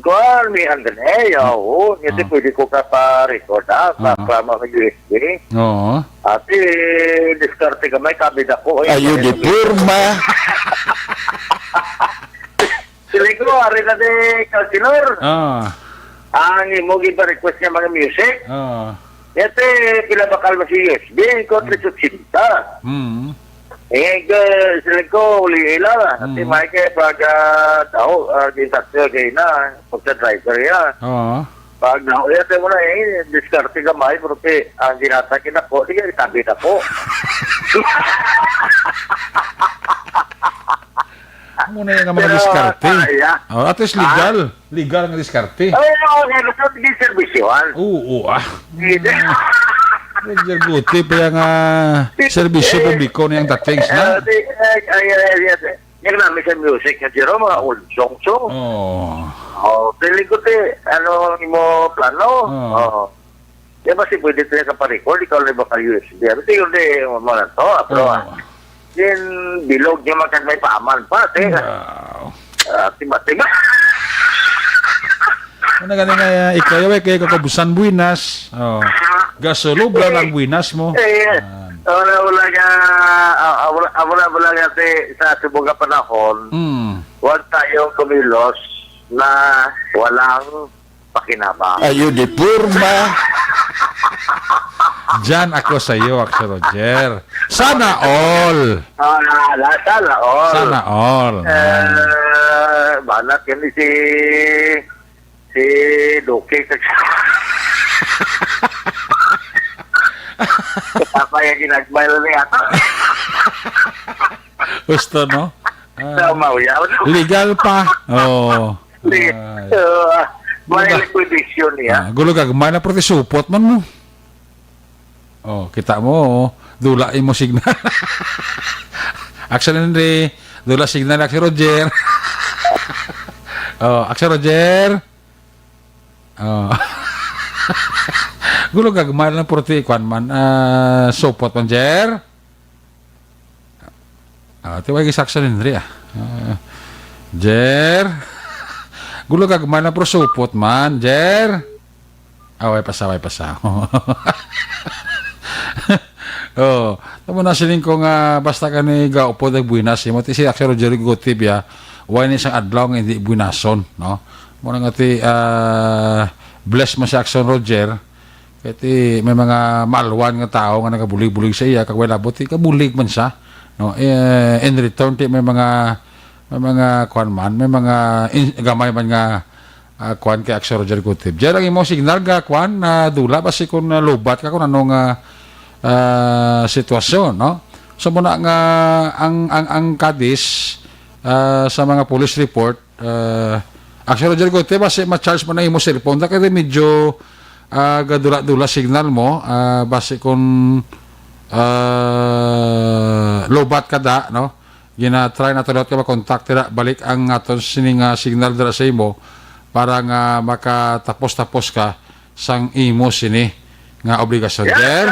kuwan, may andun, eh, oo. Kasi Ah. pwede ko ka pa-record, ah, Ah. pa-, pa-, mga U S B. Oo. Ate, diskarte ka, may kabit ako, eh. Ayo di porma. Sila ko, ari na di, Councilor. Ah. Ang imo gipa-request nga mga music. Ah. Ito, pila bakal ba si U S B? Ko, Hmm. tres ochenta. Hmm. Eh, ko, sila ko, uli ila. Ate, Hmm. may kaya pag, ah, tao, ah, di sakto, kaya na, pagka driver ya. Oo. Pag na, ito mo na, eh, diskarte ka, may, pero te, ang ginata kinako, di ka itabi na po. Amo na yung mga Pero, diskarte. Ah, yeah. Oh, at least Ah? legal. Legal nga diskarte. Ay, oo, nga gusto di serbisyohan. Oo, ah. Hindi. Roger Guti, pa yung, ah, serbisyo Eh, publiko na yung datings na. Ah, di, ay, ay, ay, ay, ay. Yung namin sa music nga, Jerome, mga old songs, so. Oo. Oh, feeling ko, te, ano, imo plano? Oo. Oh. Di ba si pwede tayo ka pa-record? Ikaw lang ba ka U S B? Ano tingin di mo na to? Pero, Oo. ah, din bilog niya magkag may paaman pa, te. Wow. Ah, tiba-tiba. Ano gani nga, ah, ikaw, yaw, kay kakabusan buwinas. Oh. Gasulog lang ang buwinas mo. Eh, Ah. wala, wala nga, ah, ah, wala, ah, wala, wala nga, te, sa subong nga panahon, Hmm. huwag tayong kumilos na walang pakinabang. Ayo di porma. Diyan ako sa iyo, Axel Roger. Sana all. Ah, na, na, sana all. Sana all. Eh, banat yan si, si Duque. Apa yung ginagmay na niya? Gusto, no? Ah, Sa Mauyaw, no? Legal pa. Oo. Li-, Ay. uh, may Wala. Liquidation niya. Ah, gulo ka, gumana, pero ti supot man mo. Oh, kita mo, oh. Dula imo signal. Axel Henry, dula signal, Axel Roger. Oh, Axel Roger. Oh. Gulo ka, gumana lang, pero ti, kwan man, ah, supot man, Jer. Ah, ti, way gi si Axel Henry, ah. Ah, Jer. Gulo ka, gumana, pero supot man, Jer. Ah, way pasa, way pasa. Oh, tamo na siling ko nga basta ka ni gaupod ag buwinas, imo ti si Axel Roger Gutib, ya. Way ni isang adlaw nga hindi buwinason, no? Mo na nga ti, ah, bless man si Axel Roger. Kay ti may mga maalwan nga tawo nga nagabulig-bulig sa iya, kag wala buti kabulig man siya, no? Eh, in return, ti may mga, may mga kuwan man, may mga in-, gamay man nga, ah, kuwan kay Axel Roger Gutib. Diyan ang imo signal nga kuwan, na dula ba si kun, ah, lubat ka kung ano nga, ah, sitwasyon, no? So, muna nga ang, ang, ang Cadiz, ah, sa mga police report, Ah, Axel Roger Gutib, basi ma-charge mo na imo cellphone. Da kay medyo, ah, gadula-dula signal mo. Ah, basi kung, ah, lobat ka da, no? Gina-try nato liwat nga makontak dira balik ang aton sini nga signal dira sa imo para nga makatapos-tapos ka sang imo sini nga obligasyon. Yes, sir.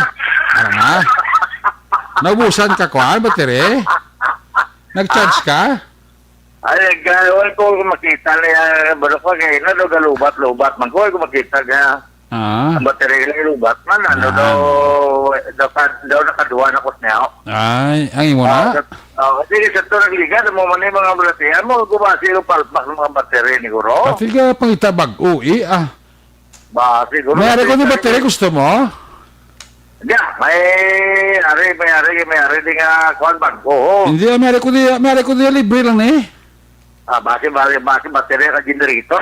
Ano na? Naubusan ka, kuan, battery? Nag-charge ka? Ay, ga-, wala ko makita na yan. Balo ko, kaya na daw galubat-lubat man ko, wala ko makita nga Ah. ang baterya na ilubat man. Ano Ah. daw, daw, ka- daw nakaduha na ko niya. Ay, ang imo na? Ah, sa- ah, sige, sa to nagliga, mo man yung mga balatian mo, gumasi yung palpak ng mga baterya ni Guro. Pati ka pangita bag-o, eh, ah. Ba, siguro May ari ko ni baterya, gusto mo? Ya, may ari, may ari, may ari di nga kuan bag-o. Hindi, ah, may ari ko di, may ari ko di libre lang ni. Ah, basi, basi, basi baterya ka generator.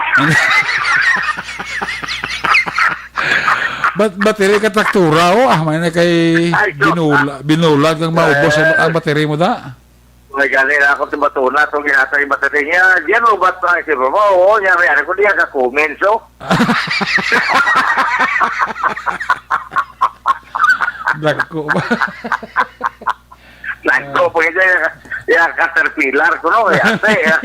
Bat baterya ka traktura, oh. Ah, may na kay Ay, so- binula, binulag ang maubos ang, ang baterya mo da. May gani na ako sa batuna, itong ginatay baterya niya. Diyan mo ba ito ang isip mo? Oo, niya, may ano ko diyan ka comments, oh. Dagko ba? Nagko po ito yung, yung caterpillar ko, no? Yate, ya.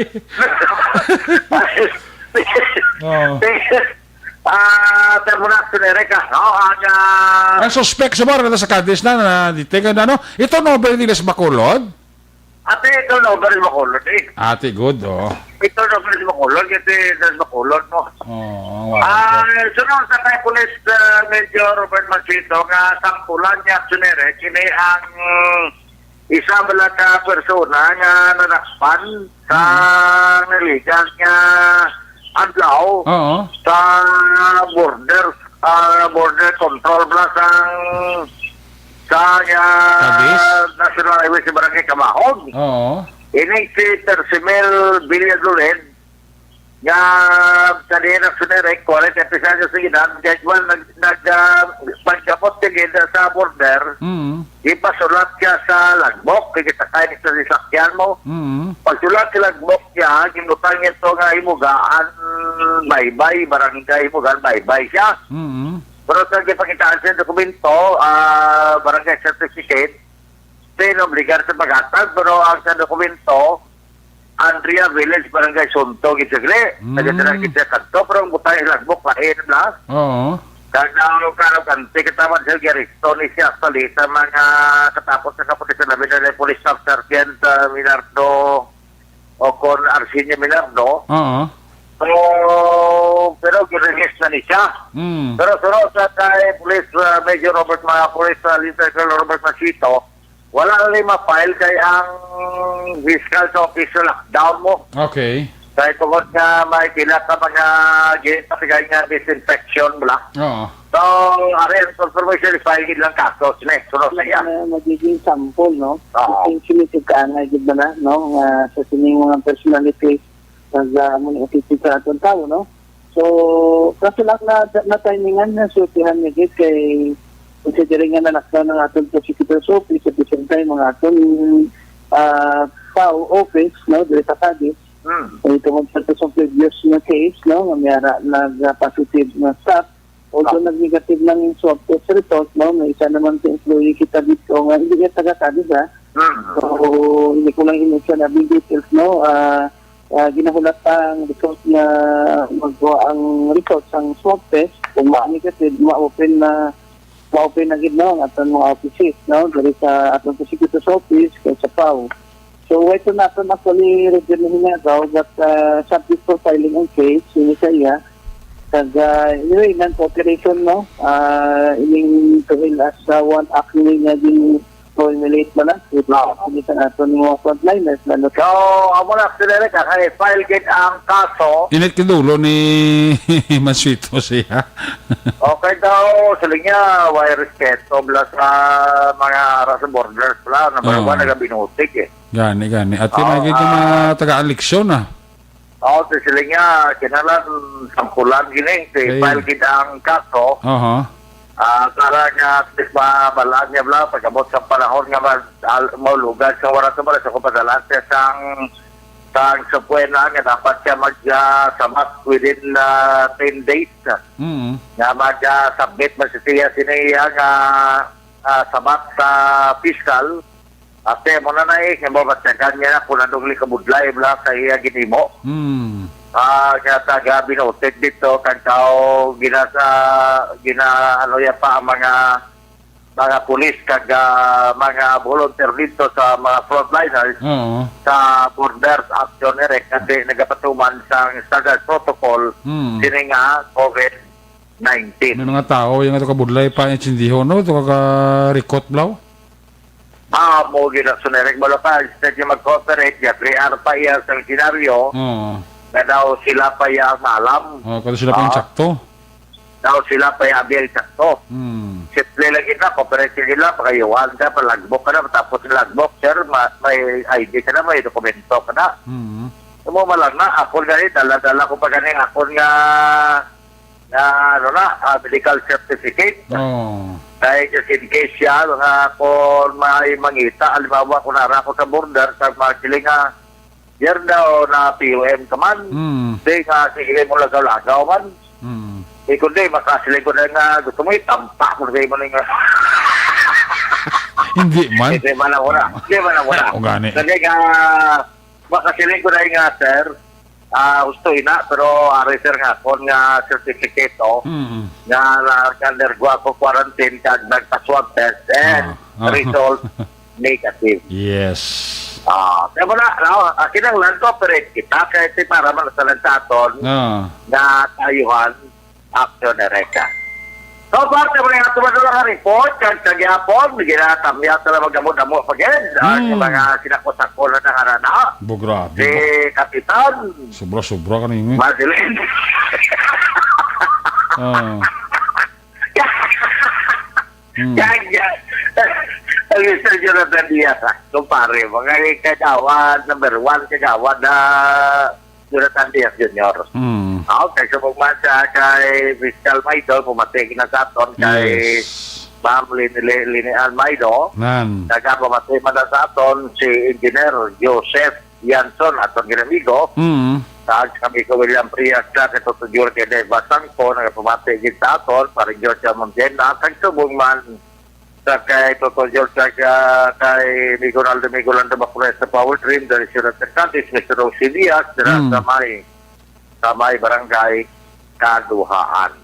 Oo. Ah, termonax generica, no? Ang, ah, Ang suspek sa mga sa Cadiz na, na, di, teka na, no? Ito, no, ba nila sa Bacolod? Ate, ito, no, ba rin Bacolod, eh? Ate, good, oh. Ito, no, ba rin Bacolod? Ito, no, Bacolod, no? Oo, ang Ah, warrant, oh. Sunod sa kay Police, ah, Major Robert Mansito nga sampulan niya, generic, kini ang isa bala ka persona nga nadakpan sa Hmm. naligas nga adlaw Oo. sa border, ah, border control bala sang, sa, ah, Cadiz? National Highway sa Barangay Kamahog. Oo. Ini si Tercimel Villadored, nga kanina sa direct, forty-five anyos sa edad, kay kuwan, nag-, nag-, ah, pagkapot niya gid sa border, Mm. ipasulat siya sa logbook, kay gitakay ni sa sasakyan mo. Mm. Pagsulat sa logbook niya, ginutang niya to nga himugaan, Baybay, barangay himugaan, Baybay siya. Mm. Pero sa gipakitaan sa dokumento, ah, barangay certificate, pinobligar sa paghatag, pero ang sa dokumento, Andrea Village, Barangay Sunto, gid sagli. Mm. Nagdala gid siya kadto, pero ang butang sa logbook, lain na. Oo. Kag ang karog anti kataman sa Garisto ni siya, actually, sa mga katapos sa kapulisan, labi na ni Police Staff Sergeant, ah, Minardo, o kon Arsenio Minardo. Oo. Pero, pero ginrelease na ni siya. Mm. Pero sunod sa kay Police, ah, Major Robert Ma-, Police, ah, Lieutenant Colonel Robert Machito, wala na ni ma-file kay ang fiscal sa office sa lockdown mo. Okay. Kay tungod nga may pila ka mga ginpatigan nga disinfection bala. Oo. So, ari ang confirmation, i-file gid lang kaso, sine, sunod na yan. Na magiging sample, no? Oo. Potentially, tigkaanay gid ba na, no? Nga sa sining mga personality, nag, ah, amo ni attitude sa atong tao, no? So, kaso lang na, na timingan na sultihan niya gid kay considering nga nalakdaw ng aton prosecutor's office at the same time ang aton, ah, pao office, no, diri sa Cadiz. Hmm. Eh, tungod sa, sa previous nga case, no, nga may ara nag-positive nga staff, although Ah. nag-negative lang yung swab test result, no, may isa naman sa employee kita dito nga hindi niya taga Cadiz, ha. Hmm. So, hindi ko lang i-mention na big details, no? Ah, ah, ginahulat pa ang result nga magkuha ang result sang swab test. Kung ma-, negative, ma-open na, ma-open na gid, no, ang aton mga offices, no, diri sa aton prosecutor's office kag sa pao. So, wait to naton actually, Roger, na hinagaw, but, ah, subject for filing ang case, ini sa iya. Kag, ah, anyway, non-cooperation, no? Ah, ining tuhil as, ah, one act ni nga gin-formulate man na. Ito Oo. Ini sa aton mga frontliners, lalo So, amo na, Sir Eric, ah, kay file gid ang kaso. Init kidulo ni Mansueto siya. Okay daw, sila niya, way respeto bala sa mga ara sa borders bala, na Oo. mga nagabinutik eh. Gani, gani. At yun Oo, ay gid yung ah. mga taga-eleksyon, ah. Oo, si sila niya, kinalan, sampulan gini, si Ayun. file gid ang kaso. Aha. Ah, para nga at least mabalaan niya bala, pagabot sa panahon nga mag-, al-, maulugan sa oras sa oras, ako padala siya sang, sang subpoena nga dapat siya mag, ah, sabat within, ah, ten days. Mm. Nga mag, ah, submit man si siya siniya nga, ah, sabat sa fiscal. Ate, mo na na eh, kaya mabatyagan niya na kung anong likabudlay bla sa iya ginimo. Hmm. Ah, kaya taga binutit dito, kang tao, gina sa, gina, ano yan pa, ang mga, mga pulis, kag ah, mga volunteer dito sa mga frontliners Oo. sa Borders Action Direct, kasi nagapatuman sa standard protocol, Hmm. sini nga COVID nineteen. May mga tao, yung ito kabudlay pa, yung tsindiho, no? Ito ka-, rikot, blaw? Ah, mo gina sunirek mo pa, instead yung mag-cooperate, ya, clear pa iya sa senaryo, Oo. na daw sila pa iya ang maalam. Oh, kasi sila pa yung Ah. tsakto. Daw sila pa iya ang tsakto. Hmm. Simple lang kita, cooperate ka nila, pakayuhan ka, palagbok ka na, tapos yung logbook, sir, ma-, may I D ka na, may dokumento ka na. Hmm. Amo man lang na, ako gani, dala-dala ko pa gani, ako nga, nga, ano na, ah, medical certificate. Oh. Kaya just in case siya, nga kung may mangita, halimbawa, kung nara ko sa border, sa mga siling nga, "Sir, daw na P O M ka man." Hmm. Di nga, sige mo lagaw-lagaw man. Hmm. Eh, kundi, makasiling ko na nga, gusto mo itampa ko sa imo na nga. Hindi man. Hindi man ako na. Hindi man ako na. O gani. Kasi nga, makasiling ko na nga, sir, ah, gusto ina, pero ari, sir, nga, kung nga certificate, oh, Mm. nga na-undergo ako quarantine kag nagpa-swab test and Ah, ah. result negative. Yes. Ah, kaya mo na, no? Ah, kinahanglan cooperate kita kay ti para man sa lang sa aton Ah. nga kaayuhan, action na reka. So, parte mo nga tumadula nga report, kag sa gihapon, ginatamya sa lang magdamo-damo pa gid ang Hmm. mga sinakot-sakot na nga na. Bu, grabe, Si bu. Kapitan. Sobra-sobra ka ninyo, eh. Madeline. Ah. Hmm. Kaya, ang Mister Jonathan Diaz, ah, kumpare, mga kagawad, number one, kagawad na Jonathan Diaz Junior. Hmm. Ah, okay, so, pagmasa kay Fiscal Maido, pumati na sa aton kay Yes. Ma'am Lin-, Lin-, Linean Maido. Nan. Nagapamati man na sa aton si Engineer Joseph Yanson, aton ginamigo. Mm. Kag kami ko William Prias, sa kay Toto George Deva Sangko, nagapamati gid sa aton, Parang George Amondena, kag subong man sa kay Toto George, sa kay Migo Ronaldo, Migo Lando Bacules sa Power Dream, dari Sir Cantis, Mister Rosie Diaz, dira Mm. sa may, sa may barangay Kaduhaan.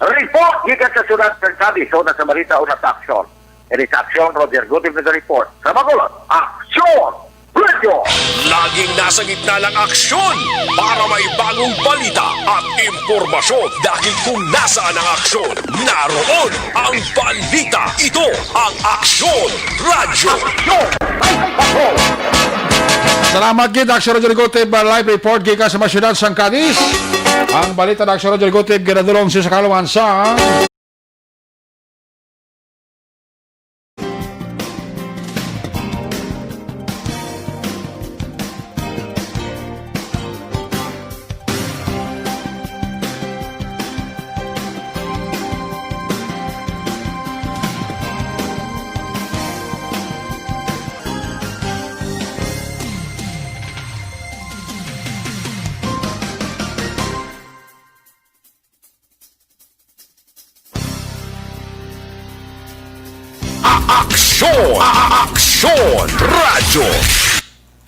Report gikan sa syudad kag Cadiz, una sa balita, una sa aksyon. Ini sa aksyon, Roger Gutib nag-report. Sa Bacolod, aksyon! Radyo! Laging nasa gitna ng aksyon para may bagong balita at impormasyon. Dahil kung nasaan ang aksyon, naroon ang balita. Ito ang Aksyon Radyo. Salamat gid, Aksyon Radyo Gutib, live report gikan sa mga syudad sang Cadiz. Ang balita na Aksyon Radyo Gutib, ginadulong sa kalungan sa A-, aksyon! A-, aksyon! Radyo!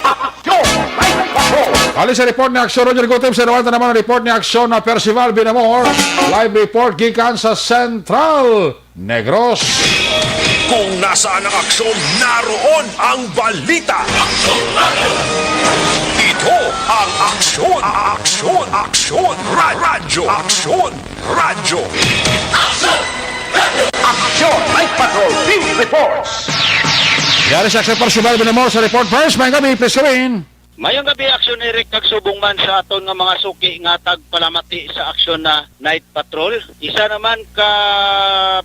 Aksyon! Aksyon! Ali sa report ni Aksyon, Roger Gutib, sa naman naman ang report ni Aksyon na Percival Binamor. Live report gikan sa Central Negros. Kung nasaan ang aksyon, naroon ang balita. Ito ang Aksyon, Aksyon, Aksyon, Ra-, Radyo, Aksyon, Radyo. Aksyon! Aksyon! Night Patrol Team Reports! Yari sa Aksyon Personal, Binamor sa report first. May gabi, please come in. Mayong gabi, Aksyon Eric, kag subong man sa aton nga mga suki nga tagpalamati sa aksyon na Night Patrol. Isa naman ka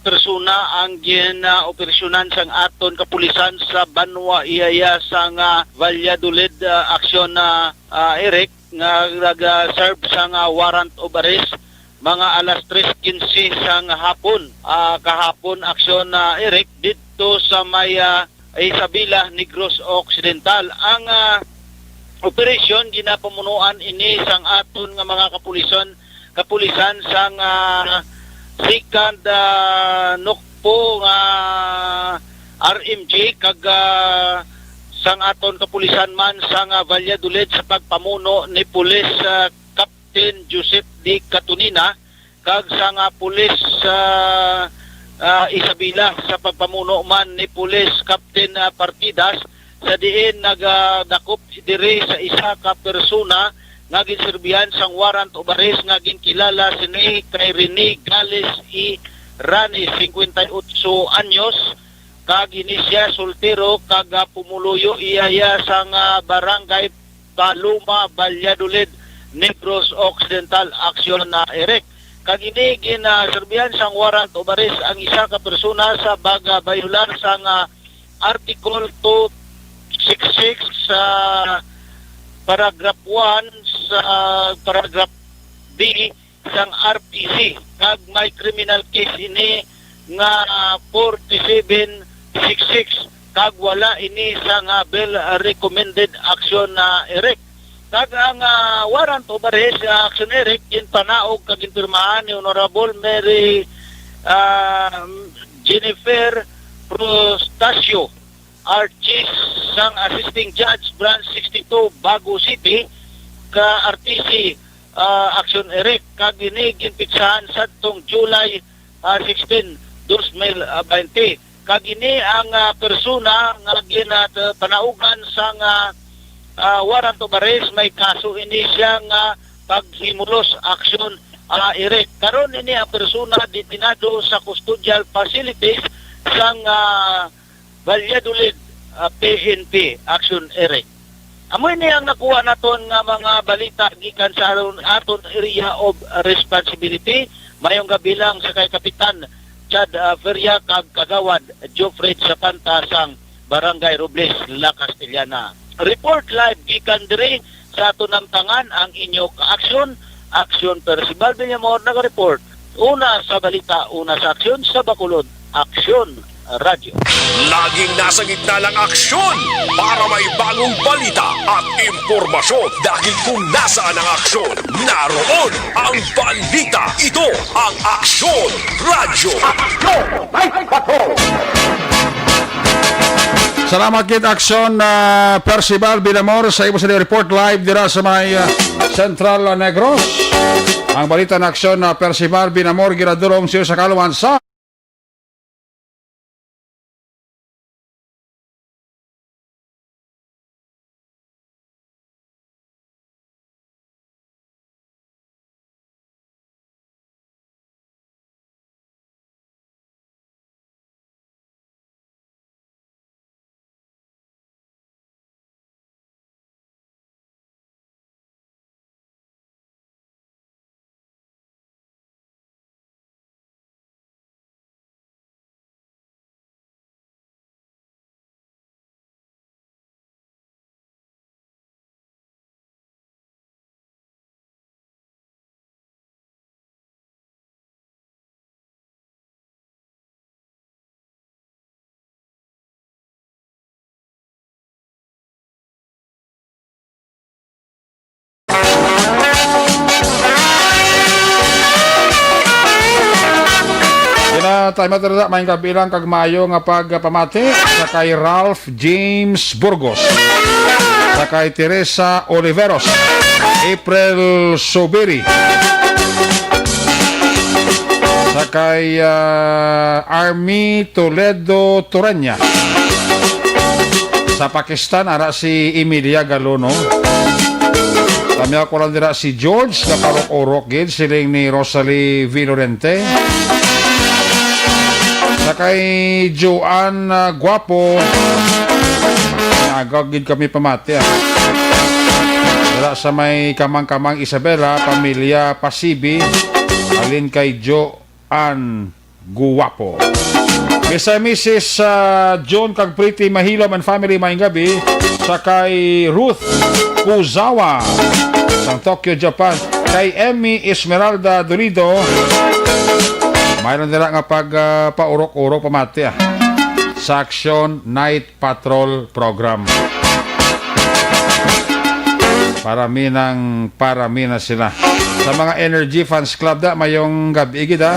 persona ang gin-, ah, operasyonan sang aton kapulisan sa Banwa Iyaya sang, ah, Valladolid, ah, aksyon na, ah, Eric, nga naga-serve sang, ah, warrant of arrest mga alas tres quince sang hapon, ah, kahapon, aksyon na Eric, didto sa may, ah, Isabela, Negros Occidental. Ang, ah, operasyon ginapamunuan ini sang aton nga mga kapulisan, kapulisan sang, ah, second, ah, NOCPO nga R M G kag, ah, sang aton kapulisan man sang, ah, Valladolid sa pagpamuno ni Pulis, ah, Captain Joseph D. Catonina kag sang, ah, Pulis, ah, ah, Isabela sa pagpamuno man ni Pulis Captain, ah, Partidas, sa diin nagadakop diri sa isa ka persona nga ginserbihan sang warrant of arrest nga ginkilala sini kay Rene Gales E. Rani, singkwenta y otso anyos, kag ini sia soltero kag, ah, pumuluyo iya iya sang, ah, barangay Paloma, Valladolid, Negros Occidental. Aksyon na, Eric. Kag ini ginaserbihan sang warrant of arrest ang isa ka persona sa pagbayolar sang, ah, Article two six six sa paragraph one sa paragraph B sang R P C, kag may criminal case ini nga forty-seven six six, kag wala ini sa nga bail recommended, Aksyon na, Eric. Kag ang, ah, warrant of arrest, ah, Aksyon, Eric, ginpanaog kag ginpirmahan ni Honorable Mary, ah, Jennifer Prostacio Archis sang Assisting Judge, Branch sixty-two, Bago City, ka R T C, ah, Aksyon, Eric, kag ini ginpitsahan sadtong July, ah, sixteen, dos mil baynte. Kag ini ang, ah, persona nga ginapanaugan sang, ah, ah, warrant of arrest, may kaso ini siya nga paghimulos, Aksyon, ah, Eric. Karon ini ang persona detenado sa custodial facilities sang, ah, Valladolid, ah, P N P, Aksyon, Eric. Amo ini ang nakuha naton nga mga balita gikan sa aron, aton area of responsibility. Mayong gabi lang sa kay Kapitan Chad, ah, Feria kag Kagawad Geoffrey Sapanta sang Barangay Robles, La Castellana. Report live gikan diri sa aton namtangan ang inyo ka-aksyon, Aksyon Percival Villamor naga-report. Una sa balita, una sa aksyon sa Bacolod, Aksyon Radyo. Laging nasa gitna ng aksyon para may bagong balita at impormasyon. Dahil kung nasaan ang aksyon, naroon ang balita. Ito ang Aksyon Radyo. Aksyon! May patrol! Salamat gid, Aksyon, ah, Percival Villamor, sa imo sa report live dira sa may, ah, Central Negros. Ang balita na Aksyon na Percival Villamor ginadulong siya sa kaluman sa Gina, time out na, maayong gabi lang kag maayo nga pagpamati sa kay Ralph James Burgos, sa kay Teresa Oliveros, April Subiri, sa kay, ah, Army Toledo Torreña. Sa Pakistan, ara si Emilia Galono. Tamiya ko lang dira si George, kaparok-orok gid, siling ni Rosalie Vilorente. Sa kay Joanne, ah, Guapo. Nagag gid kami pamati, ah. Dira sa may Kamang-Kamang Isabela, pamilya Pasibi, halin kay Joanne Guapo. Kay sa Missus, ah, John kag Pretty Mahilom and family, maayong gabi. Sa kay Ruth Kuzawa, sang Tokyo, Japan. Kay Emmy Esmeralda Dolido, mayroon nila nga pag, ah, paurok-urok pamati, ah, sa Action Night Patrol Program. Para mi nang, para mi na sila. Sa mga Energy Fans Club da, maayong gabi gid, ha.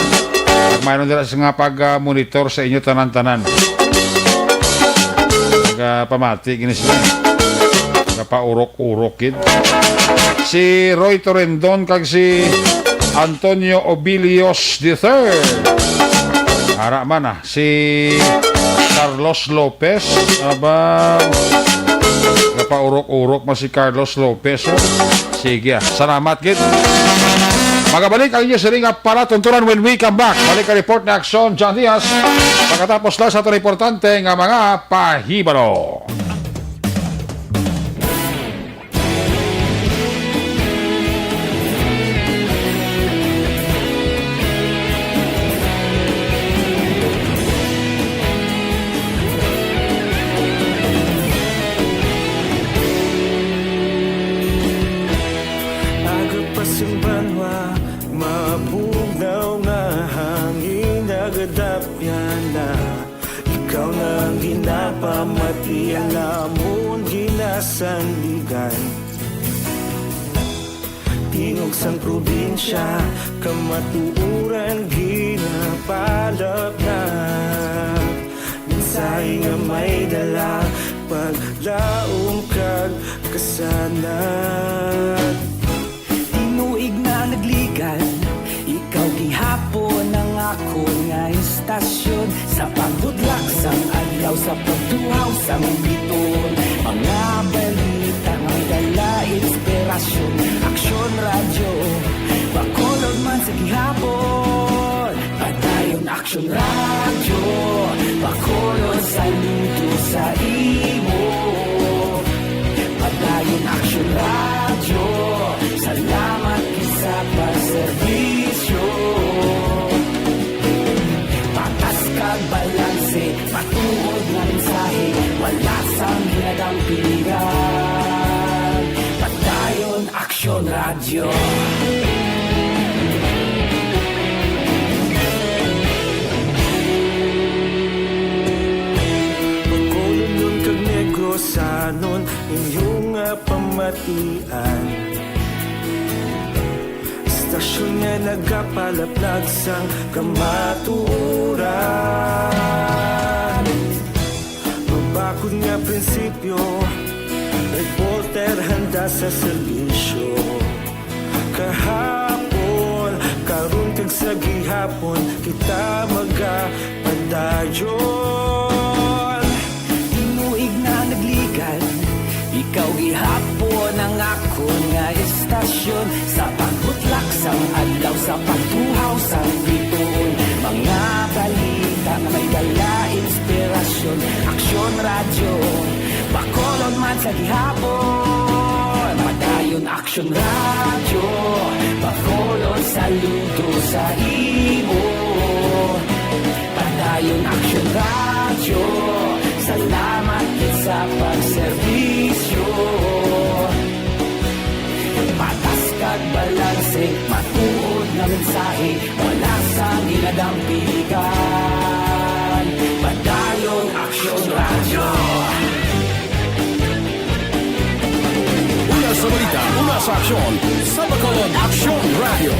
Mayroon nila sa nga pag, ah, monitor sa inyo tanan-tanan. Ah, pamati gini sila. Napaurok-urok gid. Si Roy Torendon kag si Antonio Obilios the third. Ara man, ah, si Carlos Lopez. Aba, napaurok-urok man si Carlos Lopez, oh. Sige, ah. Salamat gid. Magabalik ang inyo siring nga palatuntunan when we come back. Balik ang report ni Aksyon John Diaz. Pagkatapos lang sa aton importante nga mga pahibalo. Aga pa sing banwa, mabugnaw nga hangin, nagadapyan na. Ikaw na ang ginapamati, ang amon ginasandigan. Tingog sang probinsya, kamatuoran ginapalapnap. Mensahe nga may dala, paglaom kag kasanag. Tinuig na nagligad, ikaw gihapon ang akon nga istasyon. Sa pagbudlak sang adlaw, sa pagtuhaw sang bituon, mga balita may dala inspirasyon. Aksyon Radyo, Bacolod man sa gihapon. Padayon Aksyon Radyo, Bacolod, saludo sa imo. Padayon Aksyon Radyo, salamat gid sa pagserbisyo. Patas kag balanse, matuod nga mensahe, wala sang ginadampigan. Padayon Aksyon Radyo. Bacolodnon kag Negrosanon, inyo nga pamatian. Istasyon nga nagapalaplag sang kamatuoran. Mabakod nga prinsipyo, reporter handa sa serbisyo. Kahapon, karon kag sa gihapon, kita magapadayon. Tinuig na nagligad, ikaw gihapon ang akon nga istasyon. Sa pagbutlak sang adlaw, sa pagtuhaw sang bituon, mga balita nga may dala inspirasyon. Aksyon Radyo, Bacolod man sa gihapon. Padayon Aksyon Radyo, Bacolod, saludo sa imo. Padayon Aksyon Radyo, salamat gid sa pagserbisyo. Patas kag balanse, matuod nga mensahe, wala sang ginadampigan. Padayon Aksyon Radyo. Una sa balita, una sa aksyon, sa Bacolod Aksyon Radyo.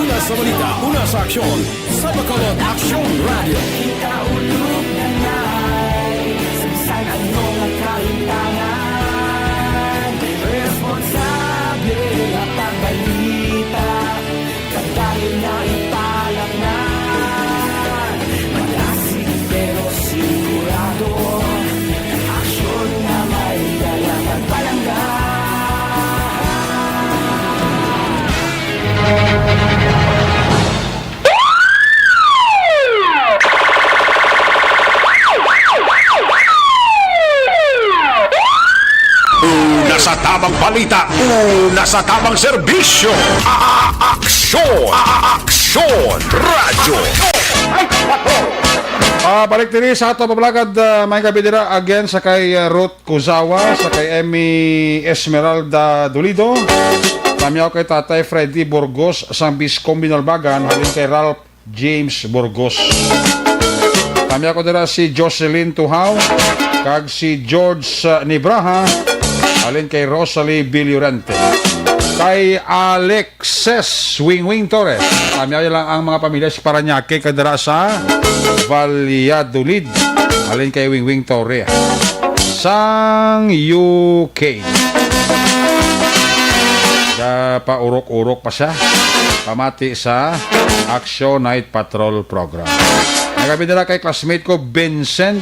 Una sa balita, una sa aksyon, sa Bacolod Aksyon Radyo. Kita ulog na nai, sa bisan ano nga kahintangan, responsable nga pagbalita. Kadayon na ipalaknad, malasig pero sigurado, aksyon nga may dala kag palangga. Una sa tamang balita, una sa tamang serbisyo. A-, a-, aksyon, a-, a-, aksyon, radyo. Ah, balik diri sa ato pabalagad, ah, may gabi dira again sa kay, ah, Ruth Kuzawa, sa kay Emmy Esmeralda Dolido. Pamyaw kay Tatay Freddy Burgos sang Biscom Binalbagan, halin kay Ralph James Burgos. Kami ako dira si Jocelyn Tuhaw kag si George, uh, Nibraha, halin kay Rosalie Villorente. Kay Alexis Wingwing Torres. Tamiyaw lang ang mga pamilya sa Parañaque kag dira sa Valladolid. Halin kay Wingwing Torres. Sang U K. Ga paurok-urok pa siya. Pamati sa Action Night Patrol Program. Nagabi nila kay classmate ko, Vincent.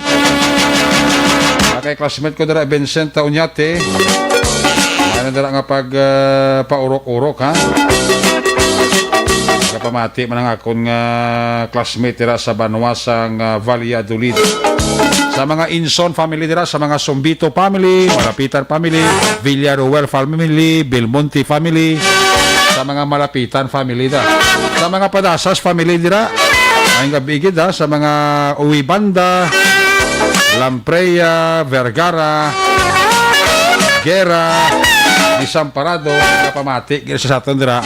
Ah, kay classmate ko dira, Vincent Taonyate. Ano dira nga pag, ah, paurok-urok, ha? Kapamati man ang akon nga classmate dira sa banwa sang, ah, Valladolid. Sa mga Inson family dira, sa mga Sumbito family, Malapitan family, Villaruel family, Belmonte family, sa mga Malapitan family da. Sa mga Padasas family dira, ang gabi gid, ha, sa mga Uwibanda, Lampreya, Vergara, Guerra, Desamparado, kapamati gid sa aton dira.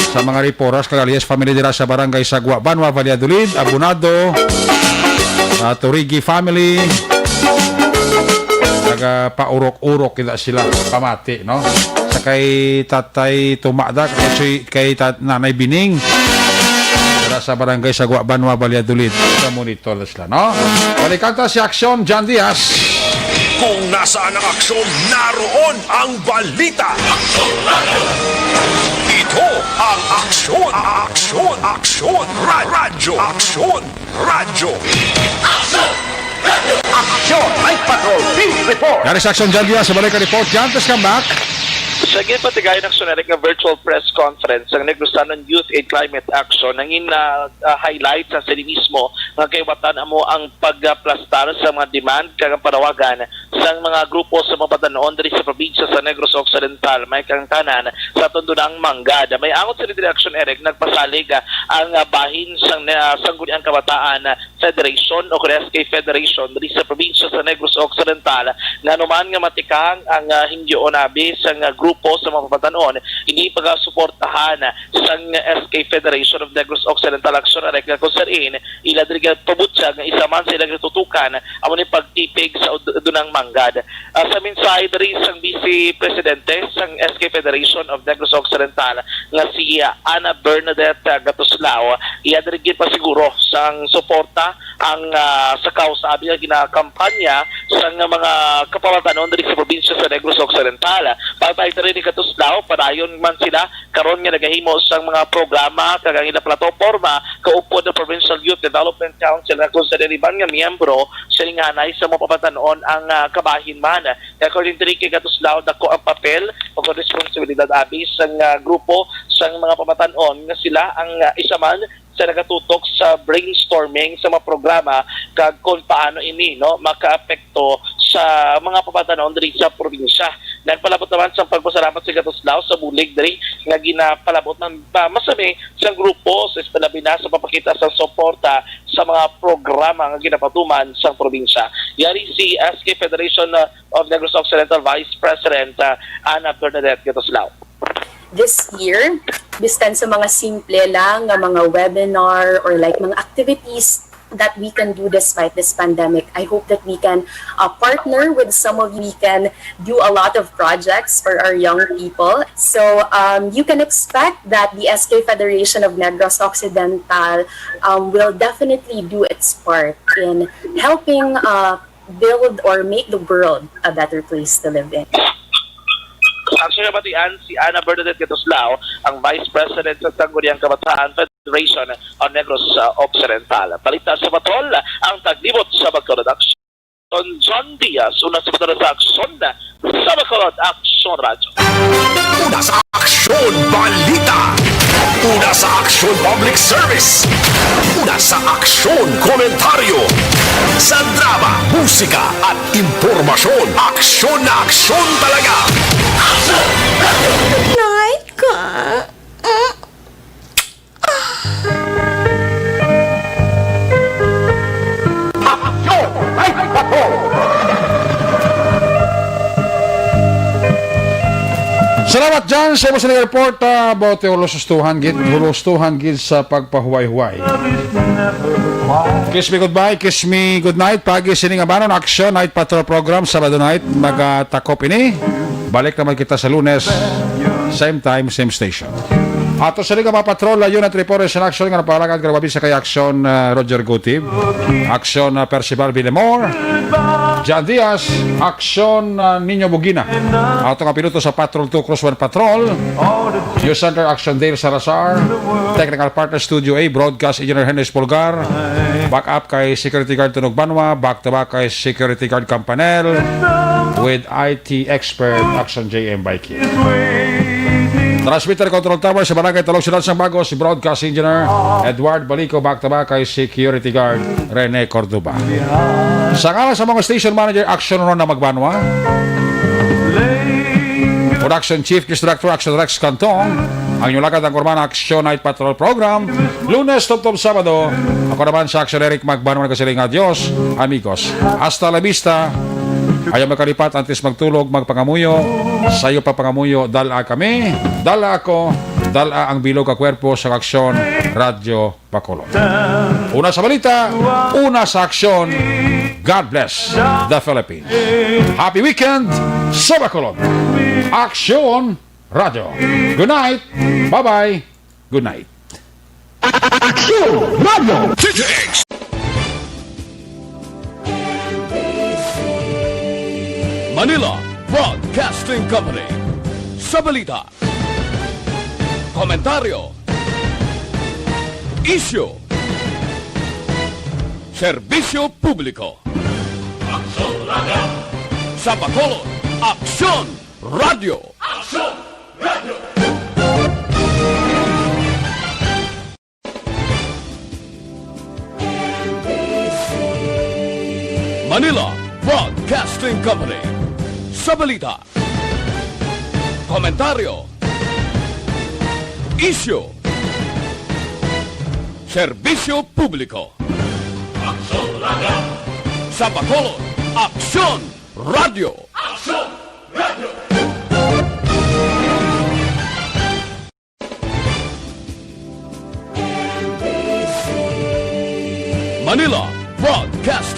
Sa mga Riporas kag Alias family dira sa Barangay Sagwa, Banwa, Valladolid, Abonado, ah, Turigi family, naga paurok-urok kita sila, pamati, no? Sa kay Tatay Tumada, kay, kay Tat-, Nanay Bining, dira sa Barangay Sagwa, Banwa, Valladolid. Sa monitor na sila, no? Balikan ta si Action John Diaz. Kung nasaan ang aksyon, naroon ang balita. Ito ang Aksyon, Aksyon, Aksyon, Ra-, Radyo, Aksyon, Radyo. Aksyon! Night Patrol Field Report! Yari sa Action John Diaz, sa balik ang report. John, please come back. Sa ginpatigayon ng Sonerec nga virtual press conference ang Negrosanon Youth in Climate Action, nangin na, ah, highlight sa sini mismo nga kaiwatan amo ang pagplastar sa mga demand kag ang panawagan sang mga grupo sa mga pabatan-on diri sa probinsya sa Negros Occidental, may kaangtanan sa Tundunang Manggad. May angot sa diri Action Eric, nagpasalig, ah, ang, ah, bahin sang, ah, Sangguniang Kabataan Federation o kung S K Federation diri sa probinsya sa Negros Occidental nga anuman nga matikang ang, ah, hingyo o nabi sang, ah, grupo sa mga pabatan-on, ini pagasuportahan sang S K Federation of Negros Occidental Action Eric, nga kung sa diin ila diri pabutyag nga isa man sa ilang gitutukan amo ni pagtipig sa ud-, dunang manggad. Ah, sa mensahe diri sang Vice Presidente sang S K Federation of Negros Occidental nga si, ah, Ana Bernadette, ah, Gatuslao, iya diri ginpasiguro sang suporta ang, ah, sa kausa abi nga ginakampanya sang mga kapamatanon diri sa probinsya sa Negros Occidental. Pagpahid diri ni Gatuslao, padayon man sila karon nga nagahimo sang mga programa kag ang ilang plataporma kaupod ang Provincial Youth Development Council nga kung sa iban nga miyembro sila nga anay sa mga pamatanon ang, ah, kabahin man. According diri kay Gatuslao, dako ang papel o responsibilidad abi sang, ah, grupo sang mga pamatanon nga sila ang, ah, isa man sa nagatutok sa brainstorming sa mga programa kag kung paano ini, no, makaapekto sa mga pamatanon diri sa probinsya. Nagpalabot naman sang pagpasalamat si Gatuslao sa bulig diri nga ginapalabot ng, ah, masami sang grupo sa eskwela bina sa pagpakita sang suporta sa mga programa nga ginapatuman sang probinsya. Yari si S K Federation, ah, of Negros Occidental Vice President, ah, Ana Bernadette Gatuslao. This year, biskan sa mga simple lang nga mga webinar or, like, mga activities that we can do despite this pandemic. I hope that we can, uh, partner with some of you. We can do a lot of projects for our young people. So, um, you can expect that the S K Federation of Negros Occidental, um, will definitely do its part in helping, uh, build or make the world a better place to live in. Action nabatian si Ana Bernadette Gatuslao, ang Vice President sa Sangguniang Kabataan Federation on Negros, uh, Occidental. Balita sa Batol, ang taglibot sa Bacolod Action. John Diaz, una sa Batol sa Aksyon, sa Bacolod Action Radyo. Una sa Aksyon Balita. Una sa Aksyon Public Service. Una sa Aksyon Komentaryo. Sa drama, musika at impormasyon, aksyon na aksyon talaga. Night ka. Salamat, Jan, sa imo sa report, ah, about the hulustuhan gid, hulustuhan gid sa pagpahuway-huway. Kiss me goodbye, kiss me good night. Pagi sining abanon, Action Night Patrol Program, Sabado night, magatakop ini. Balik naman kita sa Lunes. Same time, same station. Ato sa liga mga patrol, uh, Unit Report is in action nga napalagad nga nababisa kay Action, uh, Roger Gutib, Action, uh, Percival Villamor, John Diaz, Action, uh, Nino Bugina. Ato nga piloto sa Patrol two Cross one Patrol, News Center Action Dale Salazar, Technical Partner Studio A, Broadcast Engineer Henry Espolgar, backup kay Security Guard Tunog Banwa, back to back kay Security Guard Campanel, with I T expert Action J M Baiki. Transmitter Control Tower sa Barangay Talog, Siyudad sang Bagos, si Broadcast Engineer Edward Balico, back to back kay Security Guard Rene Cordoba. Sa ngalan sa mga station manager, Action Ron na Magbanwa, Production Chief, News Director, Action Rex Cantong, ang inyong lagad ang Kurman Action Night Patrol Program, Lunes tubtob Sabado. Ako naman sa Action Eric Magbanwa, nagasiling nga, "Adios, amigos. Hasta la vista." Ayaw makalipat, antes magtulog, magpangamuyo. Sayo pa pangamuyo, dala kami, dala ako, dala ang bilog ka kwerpo sa Aksyon Radyo Bacolod. Una sa balita, una sa aksyon. God bless the Philippines. Happy weekend sa Bacolod. Aksyon Radyo. Good night. Bye-bye. Good night. Aksyon Radyo. Manila Broadcasting Company. Sa balita, komentaryo, isyu, serbisyo publiko. Aksyon Radyo. Sa Bacolod, Aksyon Radyo. Aksyon Radyo. Manila Broadcasting Company. Sa balita, komentaryo, isyu, serbisyo publiko. Aksyon Radyo. Sa Bacolod, Aksyon Radyo. Aksyon Radyo. Manila Broadcasting